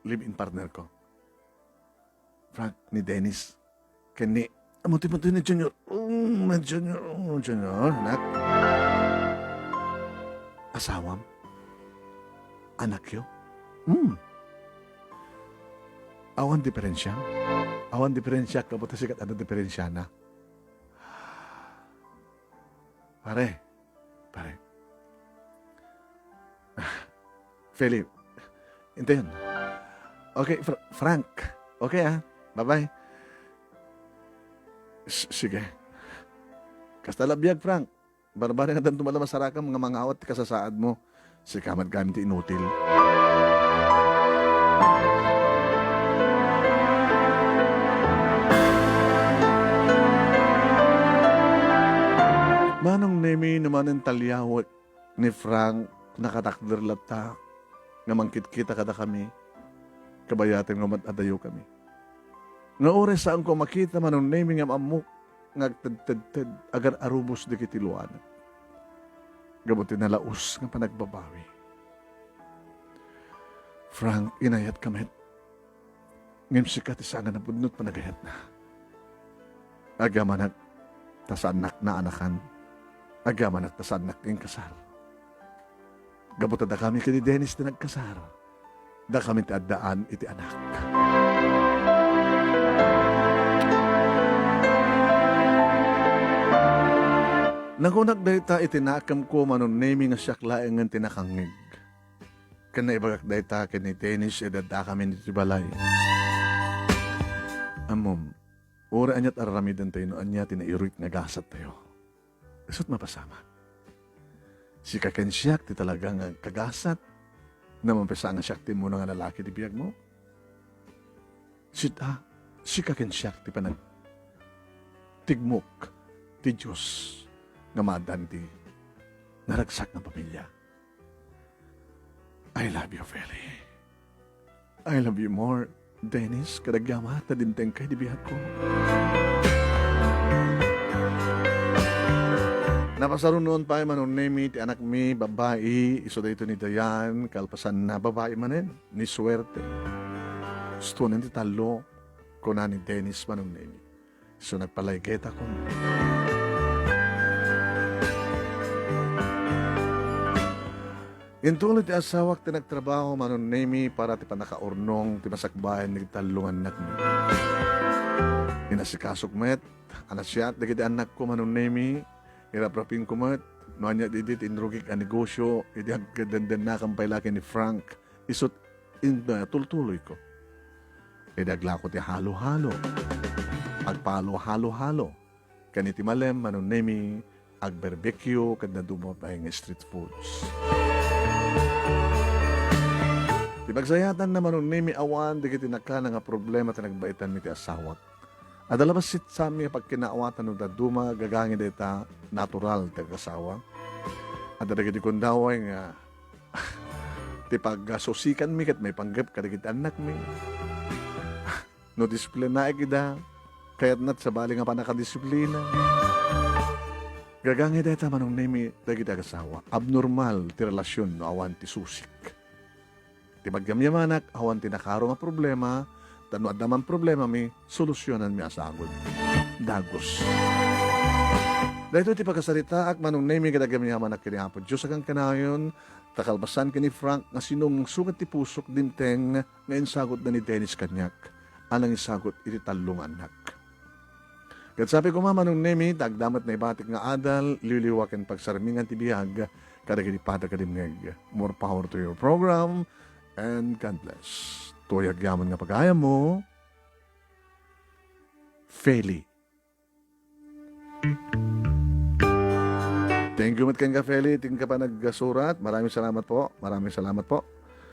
live-in partner ko. Frank, ni Dennis. Ken ni, amo ti, amo ti ni Junior. Mm, ni Junior, mm, Junior, anak. Asawam? Anakyo? Mm. Awan diferensia? Awan diferensia, gapu ta siak adda diferensiana. Pare. Pare. Ah, Philip. Intayon. Okay, Fra-, Frank. Okay, ah. Bye-bye. S-, sige. Kasta la biag, Frank. Barbareng addan tumala masarakam nga mangawat ti kasasaadmo. Sika met gayam ti inutil. Manong Nemi, no manen taliawek ni Frank, nakatakder latta nga mangkitkita kadakami, kabayaten nga umat-adayokami. Nga uray saanko a makita, Manong Nemi, ngem ammok nga agtedtedted, agar-arubos dagiti luanek. Gapu ti nalaus nga panagbabawi. Frank, inayatka met. Ngem sika ti saan nga napudno ti panagayatna. Agyamanak ta saannak naanakan. Agyamanak ta saannak inkasar. Gapu ta dakami ken ni Dennis ti nagkasar. Dakami ti addaan iti anak. Nakunak dayta iti nakemko, Manong Nemi, nga siak laengen ti nakangngeg. Ken naibagak dayta ken ni Dennis idi addakami iti balay. Ammom, uray aniat aramidentayo no ania ti nairuy nga gasattayo. Isu't mapasamak. Sika ken siak ti talaga nga agkagasat. Namampisan nga siak ti immuna nga lalaki ti biagmo. Sita, sika ken siak ti panagtigmok ti Dios nga maaddaan ti naragsak nga pamilia. I love you, Feli. I love you more, Dennis, ket agyamanak ta dimtengka idi biagko. Napasarunoen pay, Manong Nemi, ti anakmi, babai, isu daytoy ni Dayan, kalpasanna, babai manen, ni Suerte. Istunen ti tallo, kuna ni Dennis, Manong Nemi. So, nagpalaygeta kun. Intuloy ti asawak ti nagtrabaho, Manong Nemi, para ti pannakaurnong ti masakbayan dagiti tallo nga annakmi. Inasikasok met a nasayaat dagiti annakko, Manong Nemi. Iraprapingko met no ania idi ti inrugik a negosyo idi agdendennakam pay la ken ni Frank. Isu't in-, tultuloyko. Idi aglako ti halo-halo, agpalo-halo-halo, ken iti malem, Manong Nemi, agberbecue ken dadduma pay nga street foods. Ti pagsayatanna, Manong Nemi, awan dagiti nakana nga problema ti nagbaitanmi ti asawak. Adda la bassit saanmi a pagkinaawatan no dadduma, gagangi dayta natural ti agasawa. Adda dagiti kundaway nga ti pagsusikanmi ket maipanggep kadagiti annakmi. No disiplinaek ida, kayatna ti sabali nga pannakadisiplina. Gagangi dayta, Manong Nemi, dagiti agasawa. Abnormal ti relasyon no awan ti susik. Ti pagyamyamanak, awan ti nakaro nga problema, ta no adda man problemami, solusyonanmi a sagud. Dagus. Daytoy ti pakasaritaak, Manong Nemi, ket agyamyamanak ken ni Apo Dios a kankanayon, ta kalpasan ken ni Frank nga sinungsukat ti pusok, dimteng nga insagutna ni Dennis kaniak a nangisagut iti tallo nga annak. Ket sabi koma, Manong Nemi, ta agda met naibatik nga adal, liwliwa ken pagsarmingan ti biag kadagiti pada ket dimngeg. More power to your program, and God bless. Toy agyaman nga pagayammo, Feli. Thank you met kenka, Feli, ti inka panagsasurat. Maraming salamat po. Maraming salamat po.